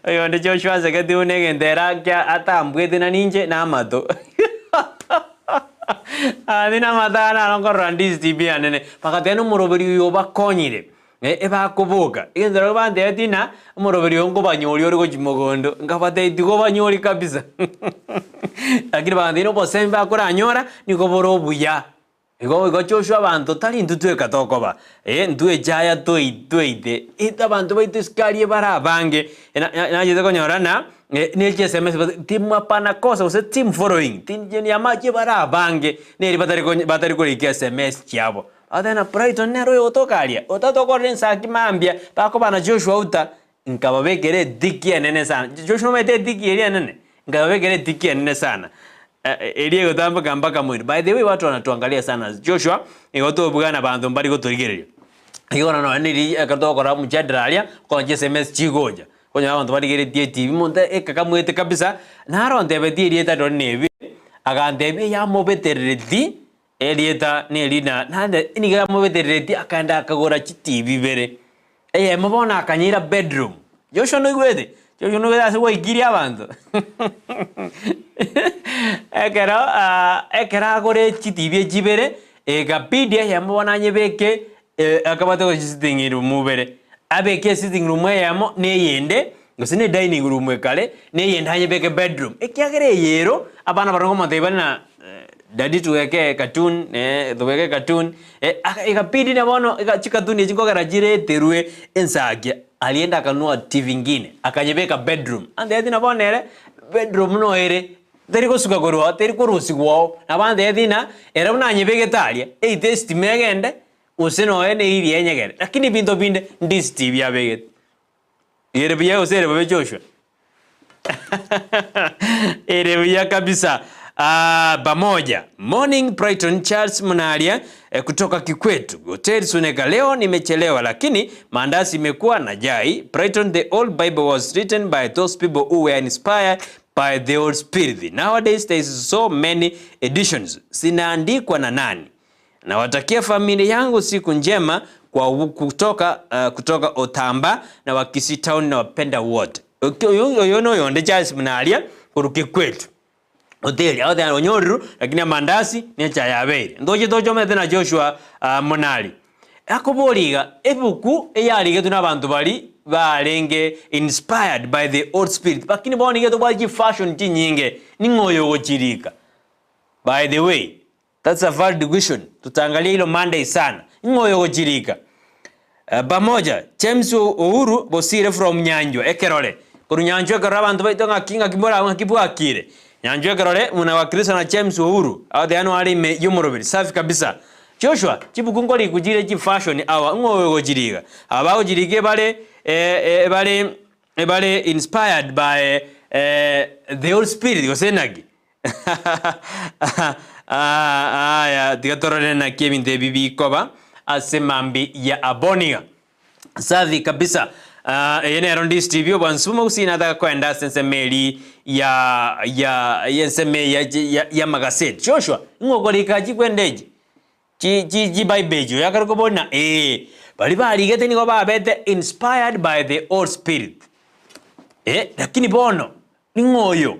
oyonde Joshua asegete buna egento ere ake atambwete na ninche na amato. Agantebia namato aya naro nkorora Ndizi TV anene. Bagatebia nomoroberi oyo obakonyire, ebakoboka. Egento nario bantebetie ng'a omoroberi oyo nkobanyoria ore gochia mogondo. Nkabatebia tiga obanyori kabisa. Lakini bagantebia nobosemi bakoranyora nigo bore obuya. Igo igo Joshua abanto tari intwe tweka tokoba, ee, intwe echaya toi tweite, intwe abanto baito isiko aria bare abange, na na nachete konyora na ne chiSMS but team hapana kosa gose team following, team chinde amache bare abange, neri batari konya batari korika sms chiabo. Bagoteba ng'a Brighton nere oyogotoka aria, otatokorera ensaki mambia, bakoba na Joshua uta, nkababekera etiki enene sana. Joshua nomanyete etiki eria enene? Nkababekera etiki enene sana eria egotamboka mpaka moino. By the way watu wanatuangalia sana Joshua, igo tobugana abanto mbari gotorigereria. Igo bono nonye neri ekero togokora omojadala aria, okonyora chiSMS chigocha, okonyora abanto barigeretie etibi, omonto ekakamwete kabisa, naro ontebetie erieta rirorio nebi, agantebia eyamobeterereti erieta neri na naende nigo yamobetereretie akaenda akagora chitibi ibere, eyemo bono akanyeira bedroom. Joshua noigwete? Joshua noigwete ase gwaikirie abanto? Ekero ekero agore chitibi echi ibere, ekabidi eyemo bono anyebeke akabwate gochia sitting room ibere, abeke esitting room eyemo na eyende, gose na edining room ekare, na eyende anyebeke bedroom, ekiagera eye ero, abana barabwo nkomotebia bare ng'a daddy tobeke ecartoon, tobeke ecartoon, ekabidi na bono chikatuni echi nkogera chireterwe ensakia, Alienda akanunua TV ingine, akanyebeka bedroom. Antebetie na bono ere, bedroom no ere, teri gosuka korwa oo, teri korusigwa oo. Nabo antebetie ng'a, ere buna anyebegete aria, either estima egende, gose nonya na eria enyegere. Lakini ebinto binde, ndisi TV abegete. Ere buya gose ere bobe Joshua? Ere buya kabisa. Ah, pamoja. Morning Brighton Charles Munaria eh, kutoka Kikwetu. Hotel Suneka leo nimechelewa lakini maandasi imekuwa na jai. Brighton the old Bible was written by those people who were inspired by the Holy Spirit. Nowadays there is so many editions. Zinaandikwa na nani? Nawatakia familia yangu siku njema kwa kutoka, uh, kutoka Otamba na Wakisii town nawapenda wote. Oyo oyo noyonde Charles Munaria korwa Kikwetu. Hoteli agotebi onyorirwe lakini amandasi ne echae yabeire. Ntoche tochomete na Joshua uh, Munari. Akoboria iga, ebuku eyarigetwe nabanto baria barenge inspired by the Holy Spirit, lakini bono nigo tobwate chifashion chinyinge, ning'o oyo ogochirika? By the way, That's a valid question, tutaangalia hilo Monday sana. Ing'o oyo ogochirika? Pamoja, James Uhuru Bosire from Nyanjwa ekerore. Korwa Nyanjwa ekerore abanto baito ng'aki ng'aki more abwo ng'aki bwakire. Nyanjwa ekerore muna Wakristo na James Uhuru agoteba noare are ime y'omoroberi. Safi kabisa. Joshua, chibuku nkoriku chire chifashion awa ng'o oyo ogochirika? Aba bagochirika ebare ebare ebare inspired by the Holy Spirit gose naki? Aya, tiga torore naki ebinto ebi bikoba ase mambi ya Aboniga. Safi kabisa. Ah, eye nero Ndisi TV obwansu bw'omogusii nataka koenda ase ensemo eri ya ya y'ensemo eye ya ya y'amagaseti. Joshua, ing'o okorika chikwenda echi? Chi chi chibible echi oyakare kobori na ee. Baria barigete nigo babete inspired by the Holy Spirit. Eh, lakini bono ning'o oyo?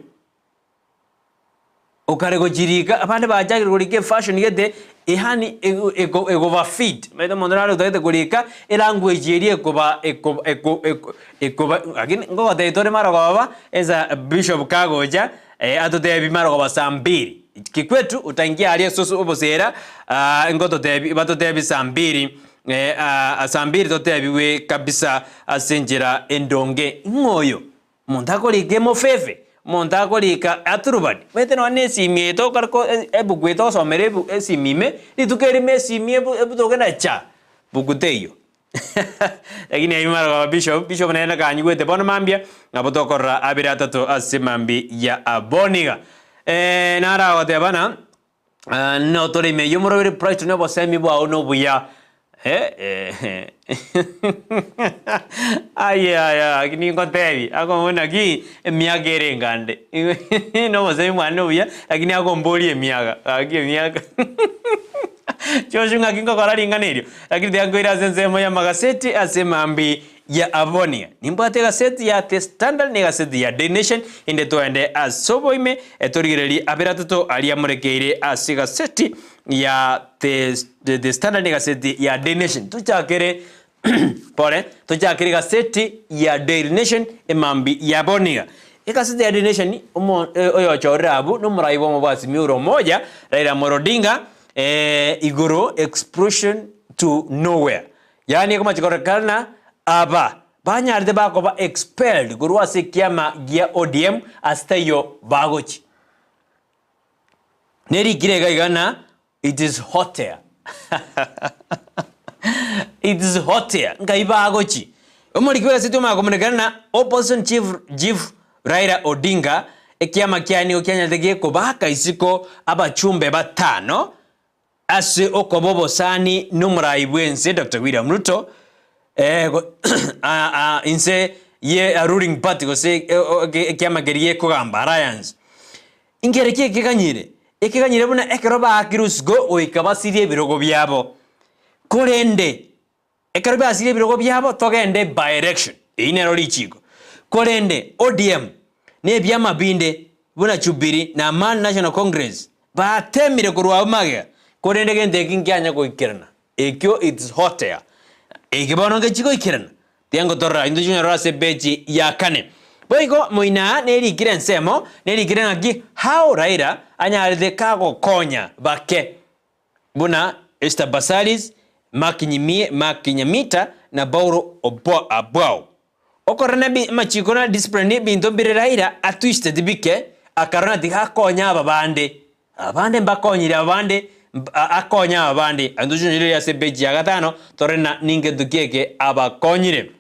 Okare gochirika, abande bachakire korika efashion gete, yaani ego ego egoba fit, omanyete omonto nare otagete korika elanguage eria ekoba eko eko eko ekoba lakini ngogotebia tore marogoba, esa bishop kagocha atotebi marogoba saa mbiri, kikwetu utaingia aria ase obosera ngototebi batotebi saa mbiri saa mbiri totebiwe kabisa ase enchera endonge, ng'o oyo? Omonto akorika emofefe, omonto akorika aturubani, omanyete nonya na esimi eye tokore ko ebuku eye togosomera ebu esimi ime, rituko erimo esimi ebu ebutoke na cha, buku teiyo. Lakini aywo marogoba bishop, bishop nere nakanyigwete bono mambia, nabo tokorora abere atato ase mambia ya aboniga. Naragoteba ng'a. Notore ime y'omoroberi Brighton obosemi bwao nobuya Aye aya gaki ningotebi akomboria naki emiaka ere engande nobosemi bwane nobuya lakini akomboria emiaka gaki emiaka Joshua ng'aki ngokora ring'ana erio lakini tiga nkoire ase ensemo y'amagaseti ase emambi ya Avonia. Nimbwate egaseti ya The Standard na egaseti ya Daily Nation inde toende ase oboime torigererie abere atato aria amorekeire ase egaseti ya The, The, The Standard na egaseti ya Daily Nation. Tochakere pole, tochakere egaseti ya Daily Nation emambi ya Avonia. Egaseti ya Daily Nation omo oyochorire abwo nomorai bw'omobwasi Miura Omoja Raila Amolo Odinga eh, igoro explosion to nowhere. Yaani ekomacha kororekana aba banyarete bakoba expelled korwa ase ekiama gia ODM ase taiyo bagochi. Nerikire iga iga na it is hot air. It is hot air. Nkai bagochi. Omoriki bw'egaseti omanya komonekana na opposition chief, chief Raila Odinga. ekiama kiaye nigo kianyarete gekobaka isiko abachumbe batano ase okoba obosani nomorai bw'ense Doctor William Ruto inse ye ruling party gose ekiama keria gekogamba Alliance. Nkere ki ekeganyire? Ekeganyire buna ekero baakire isiko goika basirie ebirogo biabo. Korende Ekero biasirie ebirogo biabo togende by election. Eyio nero richiko. Korende ODM na ebiama binde buna Jubilee na Amani National Congress batemire korwa abwo magega korende gento eki nkianya goikerana. Ekio it's hot air. Eke bono ngechi goikerana. Tiga ngotorora intwe chionyororo ase epeji ya kane. Boigo moina nerikire ensemo nerikire ng'aki how Raila anyarete kagokonya bake. Buna Esther Basalis, Mark Nyimie, Mark Nyamita, na Paulo Obwao. Okorora na amachiko na discipline ebinto mbire Raila atwisteti bike akarora tiga akonye aba bande. Aba bande mbakonyire aba bande akonye aba bande. Intwe tochonchorerie ase epeji ya gatano torore na ningento ki eke abakonyire.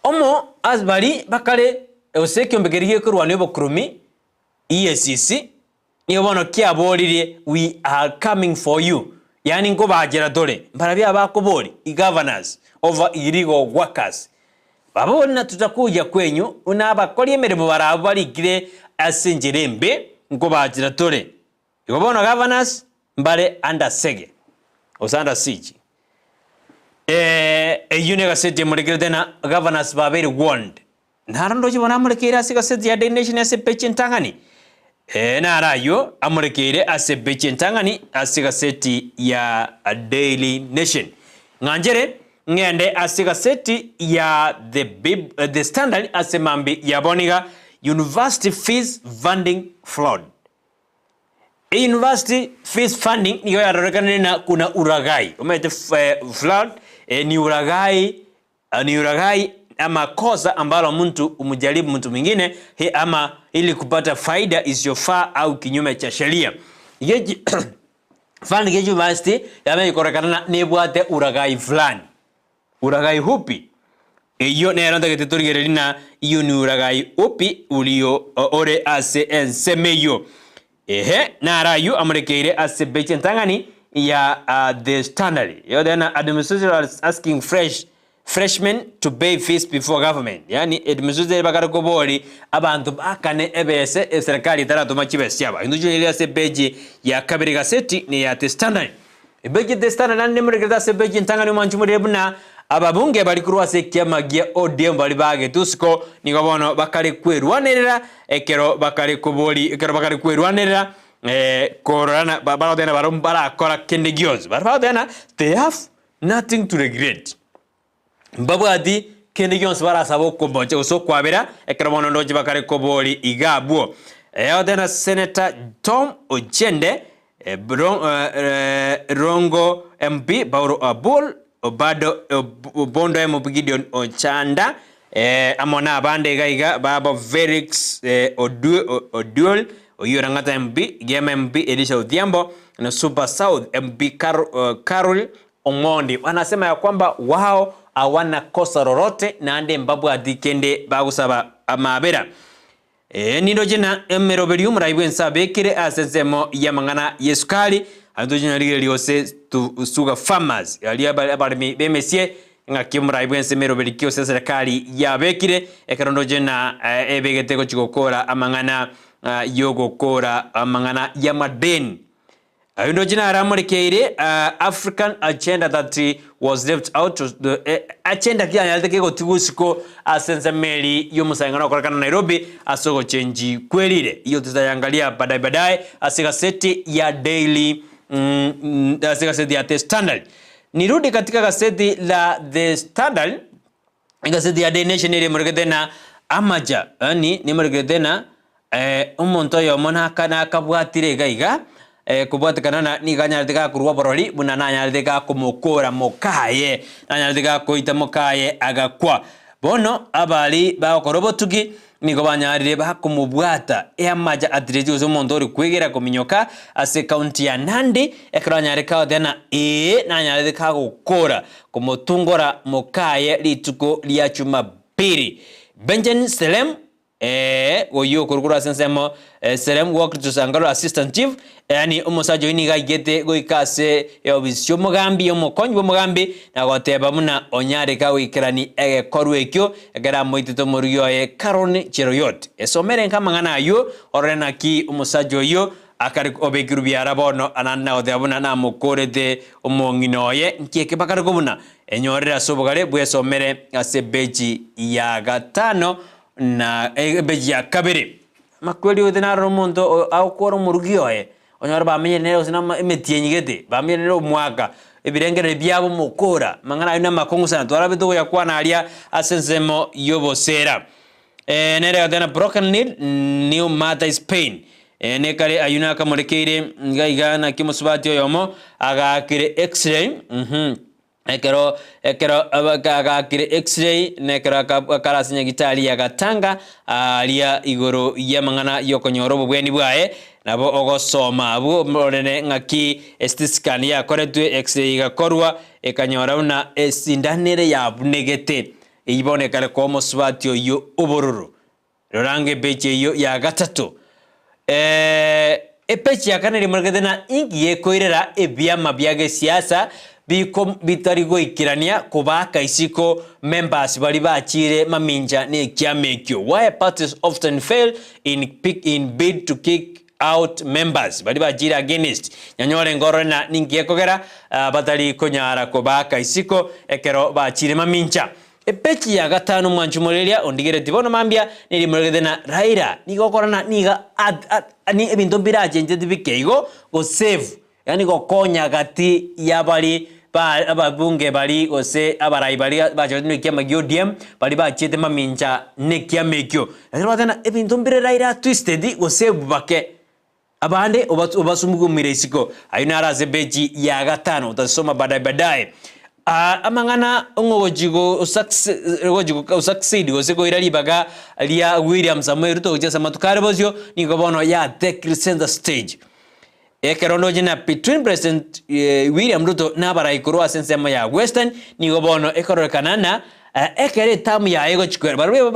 Omo ase baria bakare gose ekiombe keria gekorwania obokurumi EACC, Nigo bono kiaboririe, We are coming for you, yaani nkobachera tore. Mbarabio abakobori, governors over illegal workers. Babori na tutakuja kwenyu, buna abakori emeremo barabwo barikire ase enchera embe, nkobachera tore. Igo bono governors mbare under sege, gose under siege. Eyio negaseti emorekerete na governors babeire warned. Naro ndoche bono amorekeire ase egaseti ya Daily Nation ase epeji entang'ani. Ee, naro ayio amorekeire ase epeji entang'ani ase egaseti ya Daily Nation. Ng'anchere ng'ende ase egaseti ya The Bib, The Standard ase mambia ya bono iga, University Fees Funding Fraud. University fees funding nigo yarorekanire na kuna uragai. Omanyete fraud ni uragai Ni ulaghai ama kosa ambalo mtu humjaribu mtu mwingine he ama ili kupata faida isiyofaa au kinyume cha sheria. Igechi fund ge university yamenya na nebwate ulaghai fulani. Ulaghai hupi? Eyio nero ntagete torigererie na iyo ni ulaghai upi ulio ore ase ensemo eyio. Ehe, naro ayio amorekeire ase page entang'ani ya The Standard. Then administration is asking fresh freshmen to pay fees before government. Yani administration bakare kobori abanto bakane ebese eserikali etaratoma chibesa chiabo. Intwe chionye ase page ya kabere gaseti ne ya The Standard. Epage The Standard naende nemorekerete ase page entang'ani omwanchi morere buna ababunge bari korwa ase ekiama gia ODM baria bagetwe isiko nigo bono bakare kwerwanerera ekero bakare kobori ekero bakare kwerwanerera kororana bagoteba barabwo mbarakora kende gionsi. Baria bagoteba ng'a they have nothing to regret. Mbabwati kende gionsi barasabe okomocha gose okwabera ekero bono ndoche bakare kobori iga abwo. Egoteba na Senator Tom Ochiende, Rongo MP Paul Abul, Obado Obondo MP Gideon Ochanda, amo na abande iga iga babo Felix Oduol, oyio Lang'ata MP, Gema MP Elisha Odhiambo, na Suba South MP Carol Ong'ondi wanasema ya kwamba wao hawana kosa lolote naende mbabwati kende bagosaba amabera. Ee, nindoche na emeroberio omorai bw'ense abekire ase ensemo y'amang'ana y'esukari, aye tochinyarigereria gose sugar farmers, aria abaremi b'emesie, ng'aki omorai bw'ense emeroberi ki gose eserekari yabekire, ekero ndoche na ebegete gochia gokora amang'ana y'ogokora amang'ana y'amadeni. Ayio ndoche naro amorekeire African agenda that was left out of the agenda kianyarete kegotigwa isiko ase ensemo eri y'omosangenano okorekana Nairobi ase ogochengi kwerire. Iyo tutayangalia baadaye baadaye ase egaseti ya Daily ase egaseti ya The Standard. Nirudi katika gaseti la The Standard Egaseti ya Daily Nation ere emorekete na amacha, yaani nemorekete na omonto oyomo naka nakabwatire iga iga kobwatekana na nigo anyarete gakorwa oborori buna nanyarete gakomokora mokaye, nanyarete gakoita mokaye agakwa. Bono abari bagokora obotuki Nigo banyarire bakomobwata eamacha atireti gose omonto ore kwegera kominyoka ase ekaunti ya Nandi ekero anyare kagoteba na ee nanyarete kagokora komotungora mokaye rituko ria Jumapili. Benjamin Serem. Ee, oyio okorwa korwa ase ensemo Serem walked to Sangalo assistant chief, yaani omosacha oyio nigo aigete goika ase eofisi y'omogambi, omokonyi bw'omogambi, na goteba buna onyareke agoikerani egekorwa ekio ekero amoitete omorugi oye Caron Cheruiyot. Esomere nka amang'ana ayio orore naki omosacha oyio akare obekirwe biara bono naende nagoteba buna namokorete omong'ina oye, nki eke bakare kobuna? Enyorere ase obogare bwesomere ase ebeji ya gatano na ebeji ya kabere. Amakweri oete naroro omonto o agokora omorugi oye, onyore bamenyire nere gose nama emetienyi gete, bamenyire nere omwaka, ebirengererio biabo omokora, amang'ana ayio namakong'u sana, twarabe togoyakwana aria ase ensemo y'obosera. Nere agateba ng'a broken need, new mother is pain. Nekare ayio nakamorekeire iga iga naki omosubati oyomo agaakire x-ray, mh. Ekero ekero agaakire x-ray, na ekero akare ase nyagitari ya Gatanga aaria igoro y'amang'ana y'okonyora obobweni bwaye, nabo ogosoma abwo orore ng'aki ecT scan yakoretwe, x-ray egakorwa ekanyora buna esindano ere yabunegete, eyio bono ekare koa omosubati oyio obororo. Rora ange epeji eyio ya gatato. Epeji ya kane rimorokete na inki gekoirera ebiama bia gesiasa biko bitari goikerania kobaaka isiko members bari bachire mamincha ne ekiama ekio. Why parties often fail in pick in bid to kick out members bari bachire against. Nyanyore nkorore na ninki gekogera batari konyara kobaaka isiko ekero bachire mamincha. Epeji ya gatano mwanche omoreria ondigeretie bono mambia nerimoregete na Raila nigo okorana niga ni ebinto mbirachencheti bike igo go save yaani gokonya gati ya bari ba ababunge bari gose abarai bari bachoretwe na ekiama gia ODM bari bachiete mamincha na ekiama ekio. Ekero bateba ng'a ebinto mbire Raila twisted go save bake. Abande obasumugumire isiko. Ayio naro ase epeji ya gatano otasoma baadaye baadaye. Amang'ana ng'ogochi go succeed gose koira ribaga ria William Samoei Ruto gochia ase amatuko are bosio nigo bono ya take center stage. Ekero ndoche na between President William Ruto na abarai korwa ase ensemo ya Western nigo bono ekororekana ng'a ekero etamu yaye egochi koera barabwo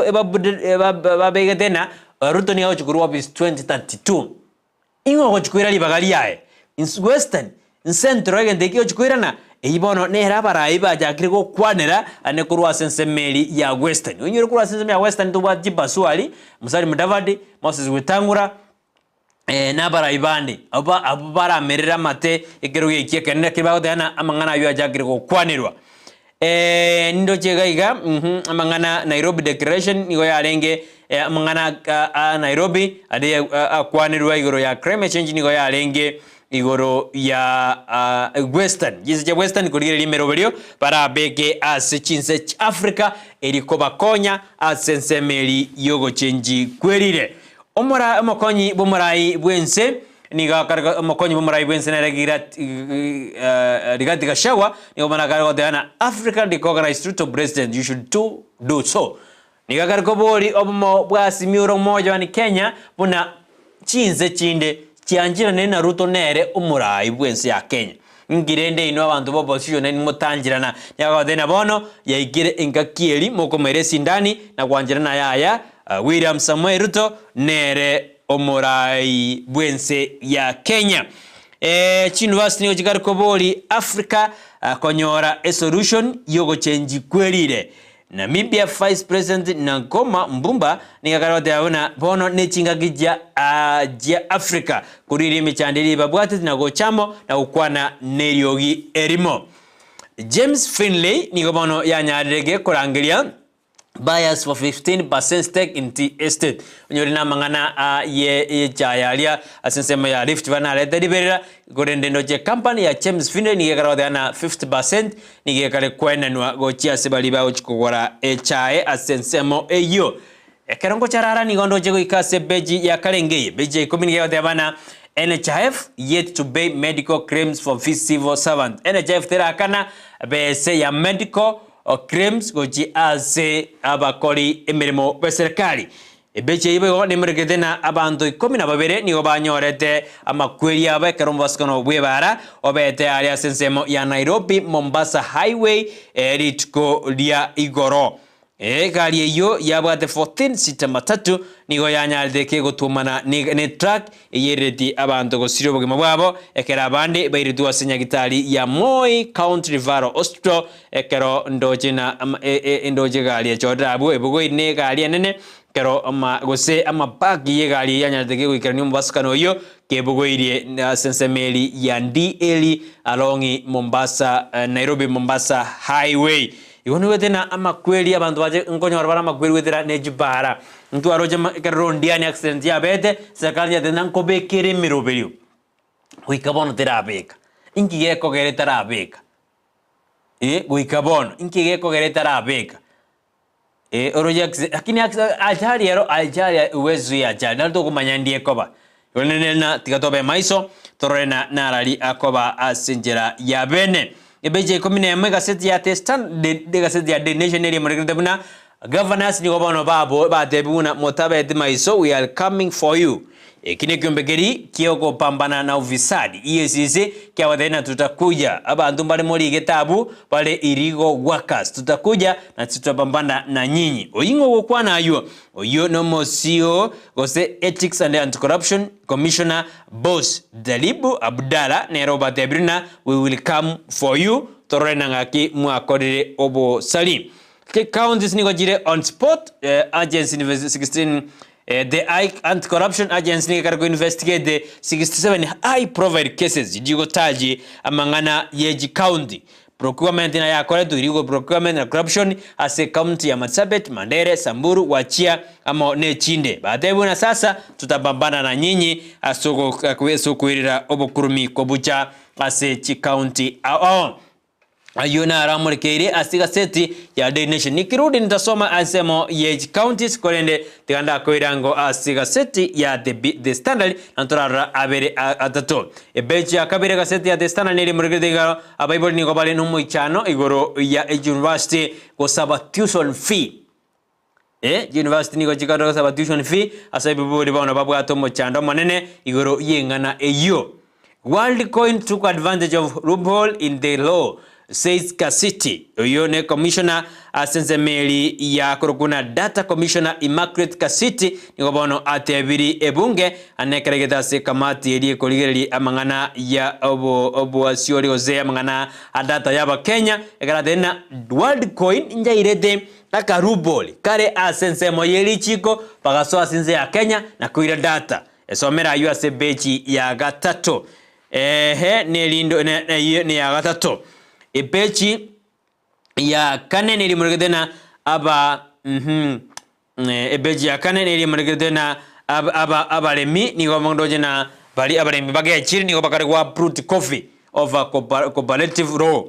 babegete ng'a Ruto nigo agochia korwa office 2032. Ing'o ogochia koira ribaga riaye? Ins Western, Central egento eki gegochia koirana, eyio bono nere abarai bachakire gokwanera ane korwa ase ensemo eria ya Western. Oinyore korwa ase ensemo ya Western tobwate chibasuari, Musalia Mudavadi, Moses Wetang'ula, na abarai bande, abwo ba abwo baramerere amate ekerogo eki ekenene ekero bagoteba ng'a amang'ana ayio achakire gokwanerwa. Nindoche iga iga amang'ana Nairobi Declaration nigo yarenge amang'ana a Nairobi aria akwanerwa igoro ya climate change nigo yarenge igoro ya Western, chinse chia Western korigereria emeroberio barabeke ase chinse chia Africa eri kobakonya ase ensemo eri yogochengi kwerire. Omora omokonyi bw'omorai bw'ense. Nigo akare omokonyi bw'omorai bw'ense nere Rigathi Gachagua nigo bono akare goteba ng'a Africa recognized Ruto president you should too do so. Nigo akare kobori obomo bwa Azimio la Umoja one Kenya buna chinse chinde chiancheranire na Ruto nere omorai bw'ense ya Kenya. Inki rende inwe abanto b'opposition nainwe motancherana? Nigo agoteba ng'a bono yaikire engaki eri mokomoira esindani na gwancherana yaya William Samoei Ruto nere omorai bw'ense ya Kenya. Chiuniversity nigo chikare kobori Africa konyora esolution yogochenji kwerire. Namibia Vice President Nangoma Mbumba nigo akare goteba buna bono nechingaki chia chia Africa koriria emechando eria ebabwatete na gocha amo na gokwana neriogi erimo. James Finlay nigo bono yanyarire korangeria Buyers for 15% stake in tea estate. Onyore namang'ana a ye echae aria ase ensemo ya Rift Valley narete riberera, korende ndoche company ya James Finlay nigo ekare goteba na 50% nigo ekare koenanwa gochia ase baria bagochia kogora echae ase ensemo eyio. Ekero ngocharara nigo ndoche goika ase epeji ya karenge eye. Epeji ya ikomi nigo egoteba na NHIF yet to pay medical claims for civil servant. NHIF terakana bese ya medical Claims gochia ase abakori emeremo b'eserekari. Ebechi eyio boigo nemorekete na abanto ikomi na babere nigo banyorete amakweri abo ekero omobasukano bw'ebaara obete aria ase ensemo ya Nairobi Mombasa Highway rituko ria igoro. Egari eyio yabwate 14 seater matatu nigo yanyarete kegotwomana ne truck eyeireretie abanto gosiria obogima bwabo ekero abande bairetwe ase nyagitari ya Moi County Referral Hospital ekero ndoche na ndoche egari echorire abwo ebogoiri ne egari enene ekero gose amabagi yegari eyio yanyarete kegoikerania omobasukano oyio kebogoirie ase ensemo eri ya Ndieri along Mombasa Nairobi Mombasa Highway. Igo nigo na amakweri abanto bache nkonyora bare amakweri goetera ne chibara. Ntwaroche ma ekero Londiani accident yabete, serikali yatebete ng'a nkobekere emeroberio, goika bono terabeka. Inki gekogera etarabeka? Eh, goika bono, inki gekogera etarabeka? Eh, oroche accident, lakini accident ajali ero ajali huwezi zuia ajali, naro tokomanya ndi ekoba. Igo rende na tiga tobe maiso, torore na narari akoba ase enchera ya bene. Epeji ya ikomi na emo egaseti ya The Standard, egaseti ya Daily Nation neri emorekerete buna Governors nigo bono babo batebiwe buna motabeti maiso we are coming for you. Eki nekiombe keri kiogopambana na ufisadi, EACC kiabatebia na tutakuja. Abanto mbare morigete abwo bare illegal workers tutakuja na tutapambana na nyinyi. Oyio ng'o ogokwana aywo? Oyio nomosio gose Ethics and Anti-Corruption Commissioner Boss Jaribu Abdalla nere obatebirie ng'a we will come for you torore na ng'aki mwakorire obosari. Counties nigo chire on spot agency 16 The Anti-Corruption Agency nigo ekare koinvestigate 67 high profile cases chigotaji amang'ana ye chicounty. Procurement na yakoretwe illegal procurement na corruption ase ecounty ya Marsabit, Mandere, Samburu, Wajir amo nechinde. Batebigwe na sasa tutapambana na nyinyi ase okoirera obokurumi kobucha ase chicounty ao ao. Ayio naro amorekeire ase egaseti ya Daily Nation. Nikirudi nitasoma ensemo ye counties korende tiga ndakoire ango ase egaseti ya The, The Standard na ntorarora abere atato. Epeji ya kabere egaseti ya The Standard neri emorekerete igoro abaibori nigo bare nomoichano igoro ya university gosaba tuition fee. Eh, university nigo chikare gosaba tuition fee ase abaibori bono babwate omochando omonene igoro y'eng'ana eyio. Worldcoin took advantage of loophole in the law, says Kasiti. Oyio ne commissioner ase ensemo eri ya korokwa na Data Commissioner Immaculate Kasiti nigo bono atebiri ebunge ane ekeregete ase ekamati eri ekorigereria amang'ana ya obo oboasiori gose amang'ana a data y'abakenya ekero atebire na Worldcoin njairete Akaruboli kare ase ensemo ye richiiko bagasoa ase ense ya Kenya na koira data. Esomera ayio ase epeji ya gatato. Ehe, nerindo eyio neya gatato. Epeji ya kane nerimorigete na aba mhm epeji ya kane nerimorigete na aba abaremi nigo ndoche na bari abaremi bagechire nigo bakare gwa uproot coffee over cooperative law.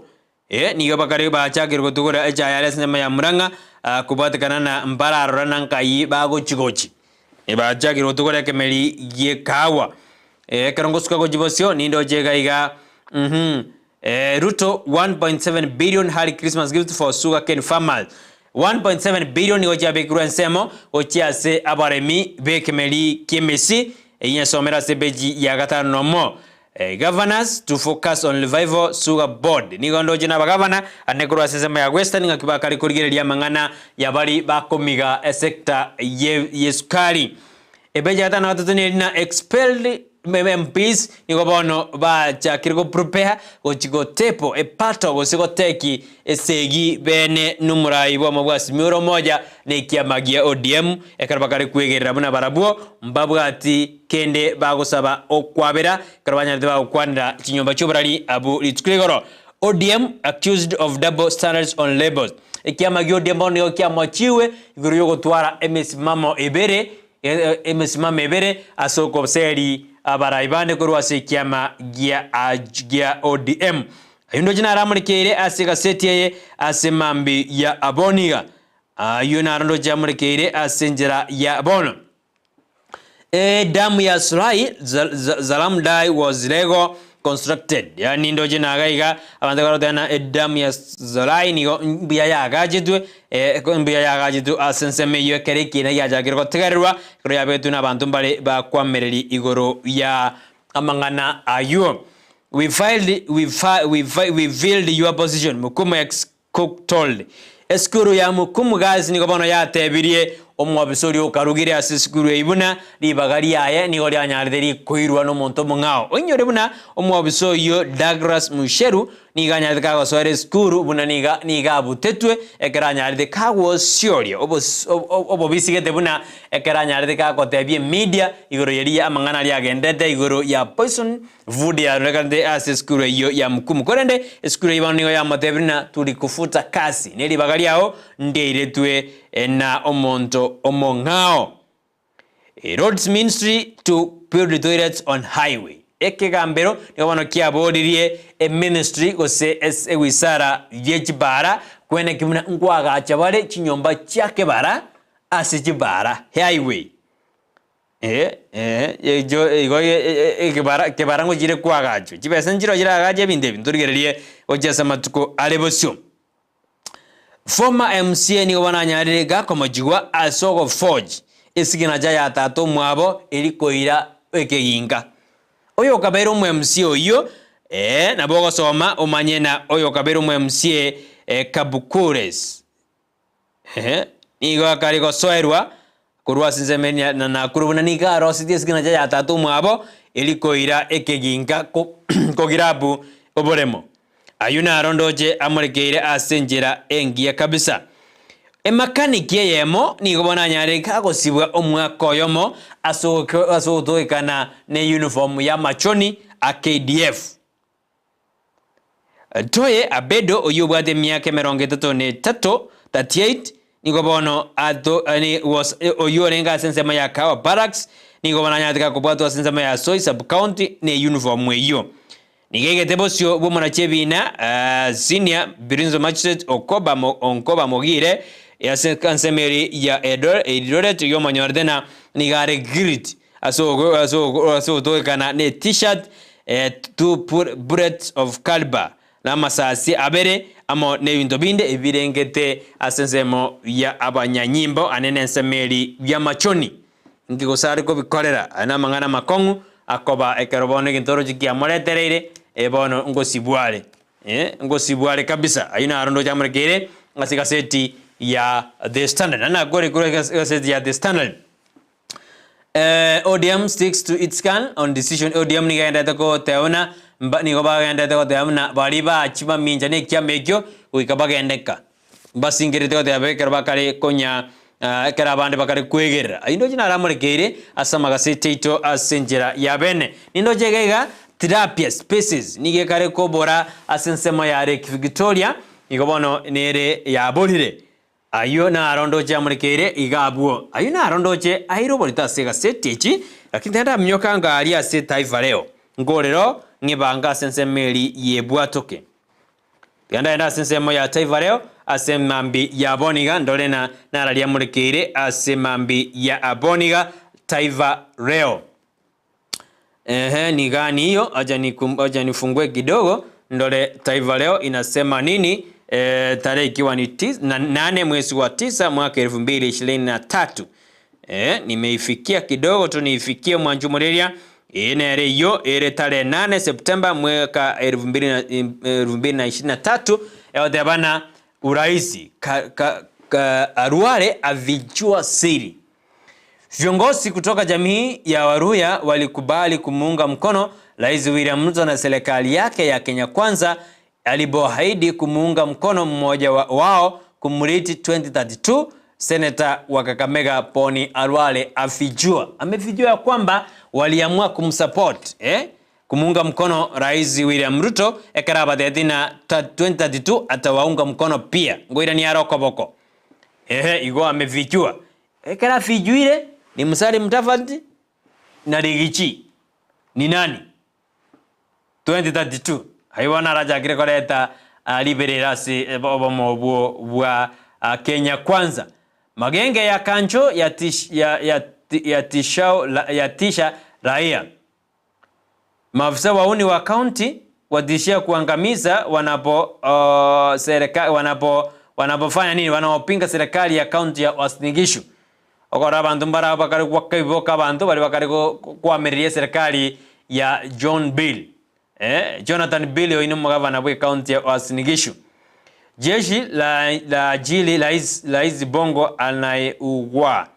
Ee, nigo bakare bachakire gotugora echaye are ase enyama ya murang'a, kobwatekana na mbararora na nkai bagochi-gochi. Bachakire gotugora ekemeri gi'ekaagwa. Ekero ngosuka gochia bosio, nindoche iga iga, uhum, Ruto 1.7 billion early Christmas gift for sugarcane farmers. 1.7 billion nigo chiabekirwe ensemo gochia ase abaremi b'ekemeri ki'emesi, eyio ensomera ase epeji ya gatano nomo. Governors to focus on revival sugar board. Nigo ndoche nabagavana ande korwa ase ensemo ya Western ng'aki bakare korigereria amang'ana ya bari bakomiga esector ye yesukari. Epeji ya gatano na gatato neri na expelled MPs nigo bono bachakire go prepare gochi go table epato gose goteki esegi bene nomorai bwamo bwa Azimio la Umoja na ekiama gia ODM ekero bakare kwegerera buna barabwo mbabwati Kende bagosaba okwabera ekero banyarete bagokwanera chinyomba chi'oborari abwo rituko igoro. ODM accused of double standards on labels. Ekiama gia ODM bono nigo kiamochiwe igoro y'ogotwara emesimamo ebere emesimamo ebere ase okoseri abarai bande korwa ase ekiama gia gia ODM. Ayio ndoche naramorekeire ase egaseti eye ase mambi ya aboniga. Ayio naro ndoche amorekeire ase enchera ya bono. Edamu ya Sulai Zalamdai was lego constructed. Yani ndoche naga iga abanto baroteba na edamu ya Zulai nigo mbuya yagachetwe mbuya yagachetwe ase ensemo eyio ekero ekiina giachakire gotegererwa ekero yabegetwe na abanto mbare bakwamereri igoro ya amang'ana ayio. We filed, we, we, we filled your position, Mukumo ex Cook told. Esukuru ya Mukumu Girls nigo bono yatebirie omwabisa oria okarugire ase esukuru eyio buna ribaga riaye nigo rianyarete rikoirwa nomonto omong'ao. Oinyore buna omwabisa oyio Douglas Musheru nigo anyarete kagosoera esukuru buna niga nigo abutetwe ekero anyarete kagosioria obos obobisigete buna ekero anyarete gagotebia emedia igoro yeria amang'ana aria agenderete igoro ya poison Vudi yarorekanete ase esukuru eyio ya Mukumu. Korende esukuru eyio bono nigo yamotebirie ng'a Tulikufuta kasi, ne ribaga riao ndiairetwe na omonto omong'ao. Roads Ministry to build toilets on highway. Ekegambero nigo bono kiaboririe eministry gose ewizara ye chibara kweneki buna nkoagacha bare chinyomba chia kebara ase chibara, highway. Ee, ee, echo igo ekebara kebara ngochire koagachwa, chibesa nchiroo chiragache ebinto ebi, ntorigererie gochia ase amatuko are bosio. Former MCA nigo bono anyarire gakomochigwa ase ogoforge esignature ya tata omwabo eri koira ekeginka. Oyo okabeire omo MCA oyio, ee, nabo ogosoma omanye na oyo okabeire omo MCA Kabukures. Ehe, nigo akare gosoerwa korwa ase ensemo eye na Nakuru buna nigo arosetie esignature ya tata omwabo eri koira ekeginka kogirabu oboremo. Ayio naro ndoche amorekeire ase enchera engiya kabisa. Emakaniki eyemo nigo bono anyarire kagosibwa omwaka oyomo ase ogotogekana ne uniform y'amachoni a KDF. Toye Abedo oyio obwate emiaka emerongo etato na etato, 38, nigo bono ato ni was oyio orenge ase ensemo ya Kahawa Barracks, nigo bono anyarete gakobwatwa ase ensemo ya Soy Sub-County ne uniform eyio. Nigo eigete bosio bw'omonachi ebina Senior Principal Magistrate Okoba Onkoba Mogire ase ensemo eria ya Eldoret oyio omonyorete na nigo are guilty ase ogotogekana ne T-shirt, 2 bullets of caliber, na amasasi abere, amo nebinto binde ebirengete ase ensemo ya abanyanyimbo ane nensemo eri y'amachoni. Inki gose are kobikorera? Aya namang'ana amakong'u akoba ekero bono egento oroche kiamoretereire, eh bono ngosibwa are. Eh, ngosibwa are kabisa. Ayio naro ndoche amorekeire ase egaseti ya The Standard. Naende nakore korwa egaseti ya The Standard. ODM sticks to its gun on decision ODM nigo egenderete goteba buna mba nigo bagenderete goteba buna baria bachi bamincha na ekiama ekio goika bagende nka. Mbasingerete goteba ekero bakare konya ekero abande bakare kwegerera. Ayio ndoche naramorekeire ase amagaseti aito ase enchera ya bene. Nindoche iga iga Tilapia species nigo ekare kobora ase ensemo ya Lake Victoria igo bono nere yaborire. Ayio naro ndoche amorekeire iga abwo. Ayio naro ndoche aire oborito ase egaseti echi, lakini tindaminyoka anga aria ase Taifa Leo. Nkorero ng'ebange ase ensemo eri y'ebwatoke. Tiga ndagende ase ensemo ya Taifa Leo ase emambi ya boniga ndore na nararia amorekeire ase emambi ya boniga Taifa Leo. Ehe, ni gani hiyo? Acha nikum, acha nifungue kidogo ndore Taifa Leo inasema nini? E, tarehe ikiwa ni tis, na, nane mwezi wa tisa mwaka 2023. E, nimeifikia kidogo tu niifikie mwanjumuliria inere iyo ere tarehe 8 Septemba mwaka 2023 eotebana uraisi ka, ka, ka, Arware avichua siri Viongozi kutoka jamii ya Waluhya walikubali kumuunga mkono Rais William Ruto na serikali yake ya Kenya Kwanza alipoahidi kumuunga mkono mmoja wao kumriti 2032 Seneta wa Kakamega Boni Khalwale afijua. Amefijua ya kwamba waliamua kumsupport eh? Kumuunga mkono Rais William Ruto ekero abateti na 2032 atawaunga mkono pia. Ngoirania are okoboko. Ehe igo amefichua. Ekero afichuire, ni Musalia Mudavadi na Rigathi ni nani? 2032 Ayio bono arachakire koreta riberera ase obomo obwo bwa Kenya Kwanza. Magenge ya Kancho yatisha raia. Maafisa wauni wa county watishia kuangamiza wanapo uh, serika, wanapo wanapofanya nini wanaopinga serikali ya county ya Uasin Gishu okora abanto mbara bakare gwakaiboka abanto bari bakare koamereria serikali ya John Bill eh, Jonathan Bill oino omogavana bwe county ya Uasin Gishu. Jeshi la la ajili Rais Rais Bongo anayeugua.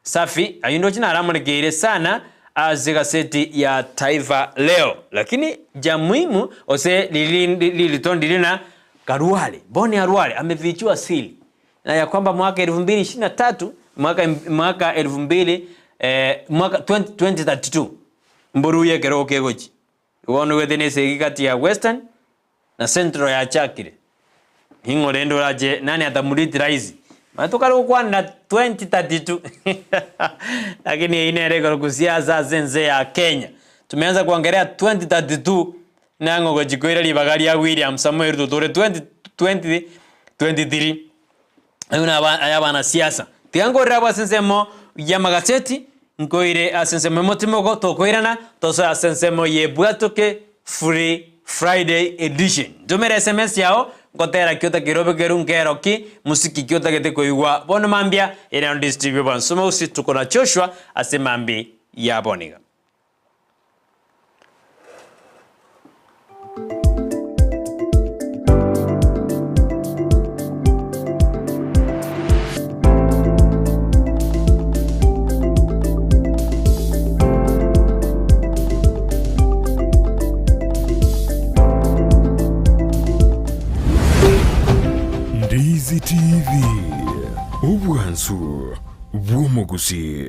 Safi, ayio ndoche naramorekeire sana ase egaseti ya Taifa Leo. Lakini ja muhimu ose riri ririto ndiri na Karwale, Boni Arwale amefichua siri na ya kwamba mwaka 2023 mwaka mwaka 2000 eh, mwaka 20, 2032 mboruye ekero kegochi bono gwete na esegi kati ya Western na Central yachakire Ning'o rende orache nani atamuriti rahisi? Manya tokare gokwanera 2032 lakini eyio nere igoro siasa ase ense ya Kenya. Tumeanza kuongelea 2032 nang'o gochi koira ribaga ria William Samoei Ruto tore 2023 ayio naba aya abanasiasa. Tiga nkorere abwo ase ensemo y'amagaseti Nkoire ase ensemo y'omotimoko, tokoirana, tosoe ase ensemo y'ebwatoke Free Friday Edition. Ntomere sms yao, ngotera ki otakeire obekeru nkero ki, musiki ki otagete koigwa bono mambia, ere on this TV Obwansu Gose tuko na Joshua ase mambi ya boniga. Ndizi TV, obwansu bw'omogusii.